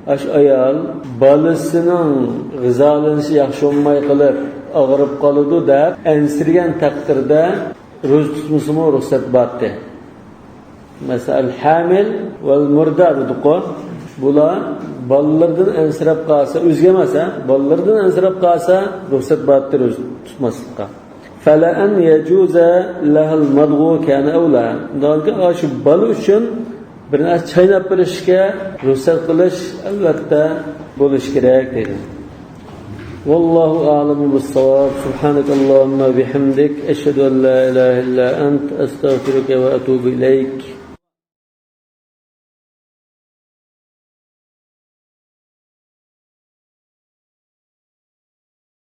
ئاشۇ ئايال بالىسىنىڭ غىزالىنىشى ياخشى بولماي قېلىپ ئاغرىپ قالىدۇ دەپ ئەنسىرىگەن تەقدىردە روزا تۇتمىسىمۇ رۇخسەت بارتى. مەسىلەن، ھامىل ۋەل مۇردا دېدۇققۇ. بۇلار بالىلىرىدىن ئەنسىرەپ قالسا، ئۆزىگە ئەمەس، ھە، بالىلىرىدىن ئەنسىرەپ قالسا، رۇخسەت بارتى روزا تۇتماسلىققا. فلأن يجوز لها المضغ كان أولى. ئۇنداقتا شۇ بالا ئۈچۈن بىر نەرسە چايناپ بېرىشكە رۇخسەت قىلىش ئەلۋەتتە بولۇشى كېرەك دەيدۇ. والله أعلم بالصواب. سبحانك اللهم وبحمدك، أشهد أن لا إله إلا أنت، أستغفرك وأتوب إليك.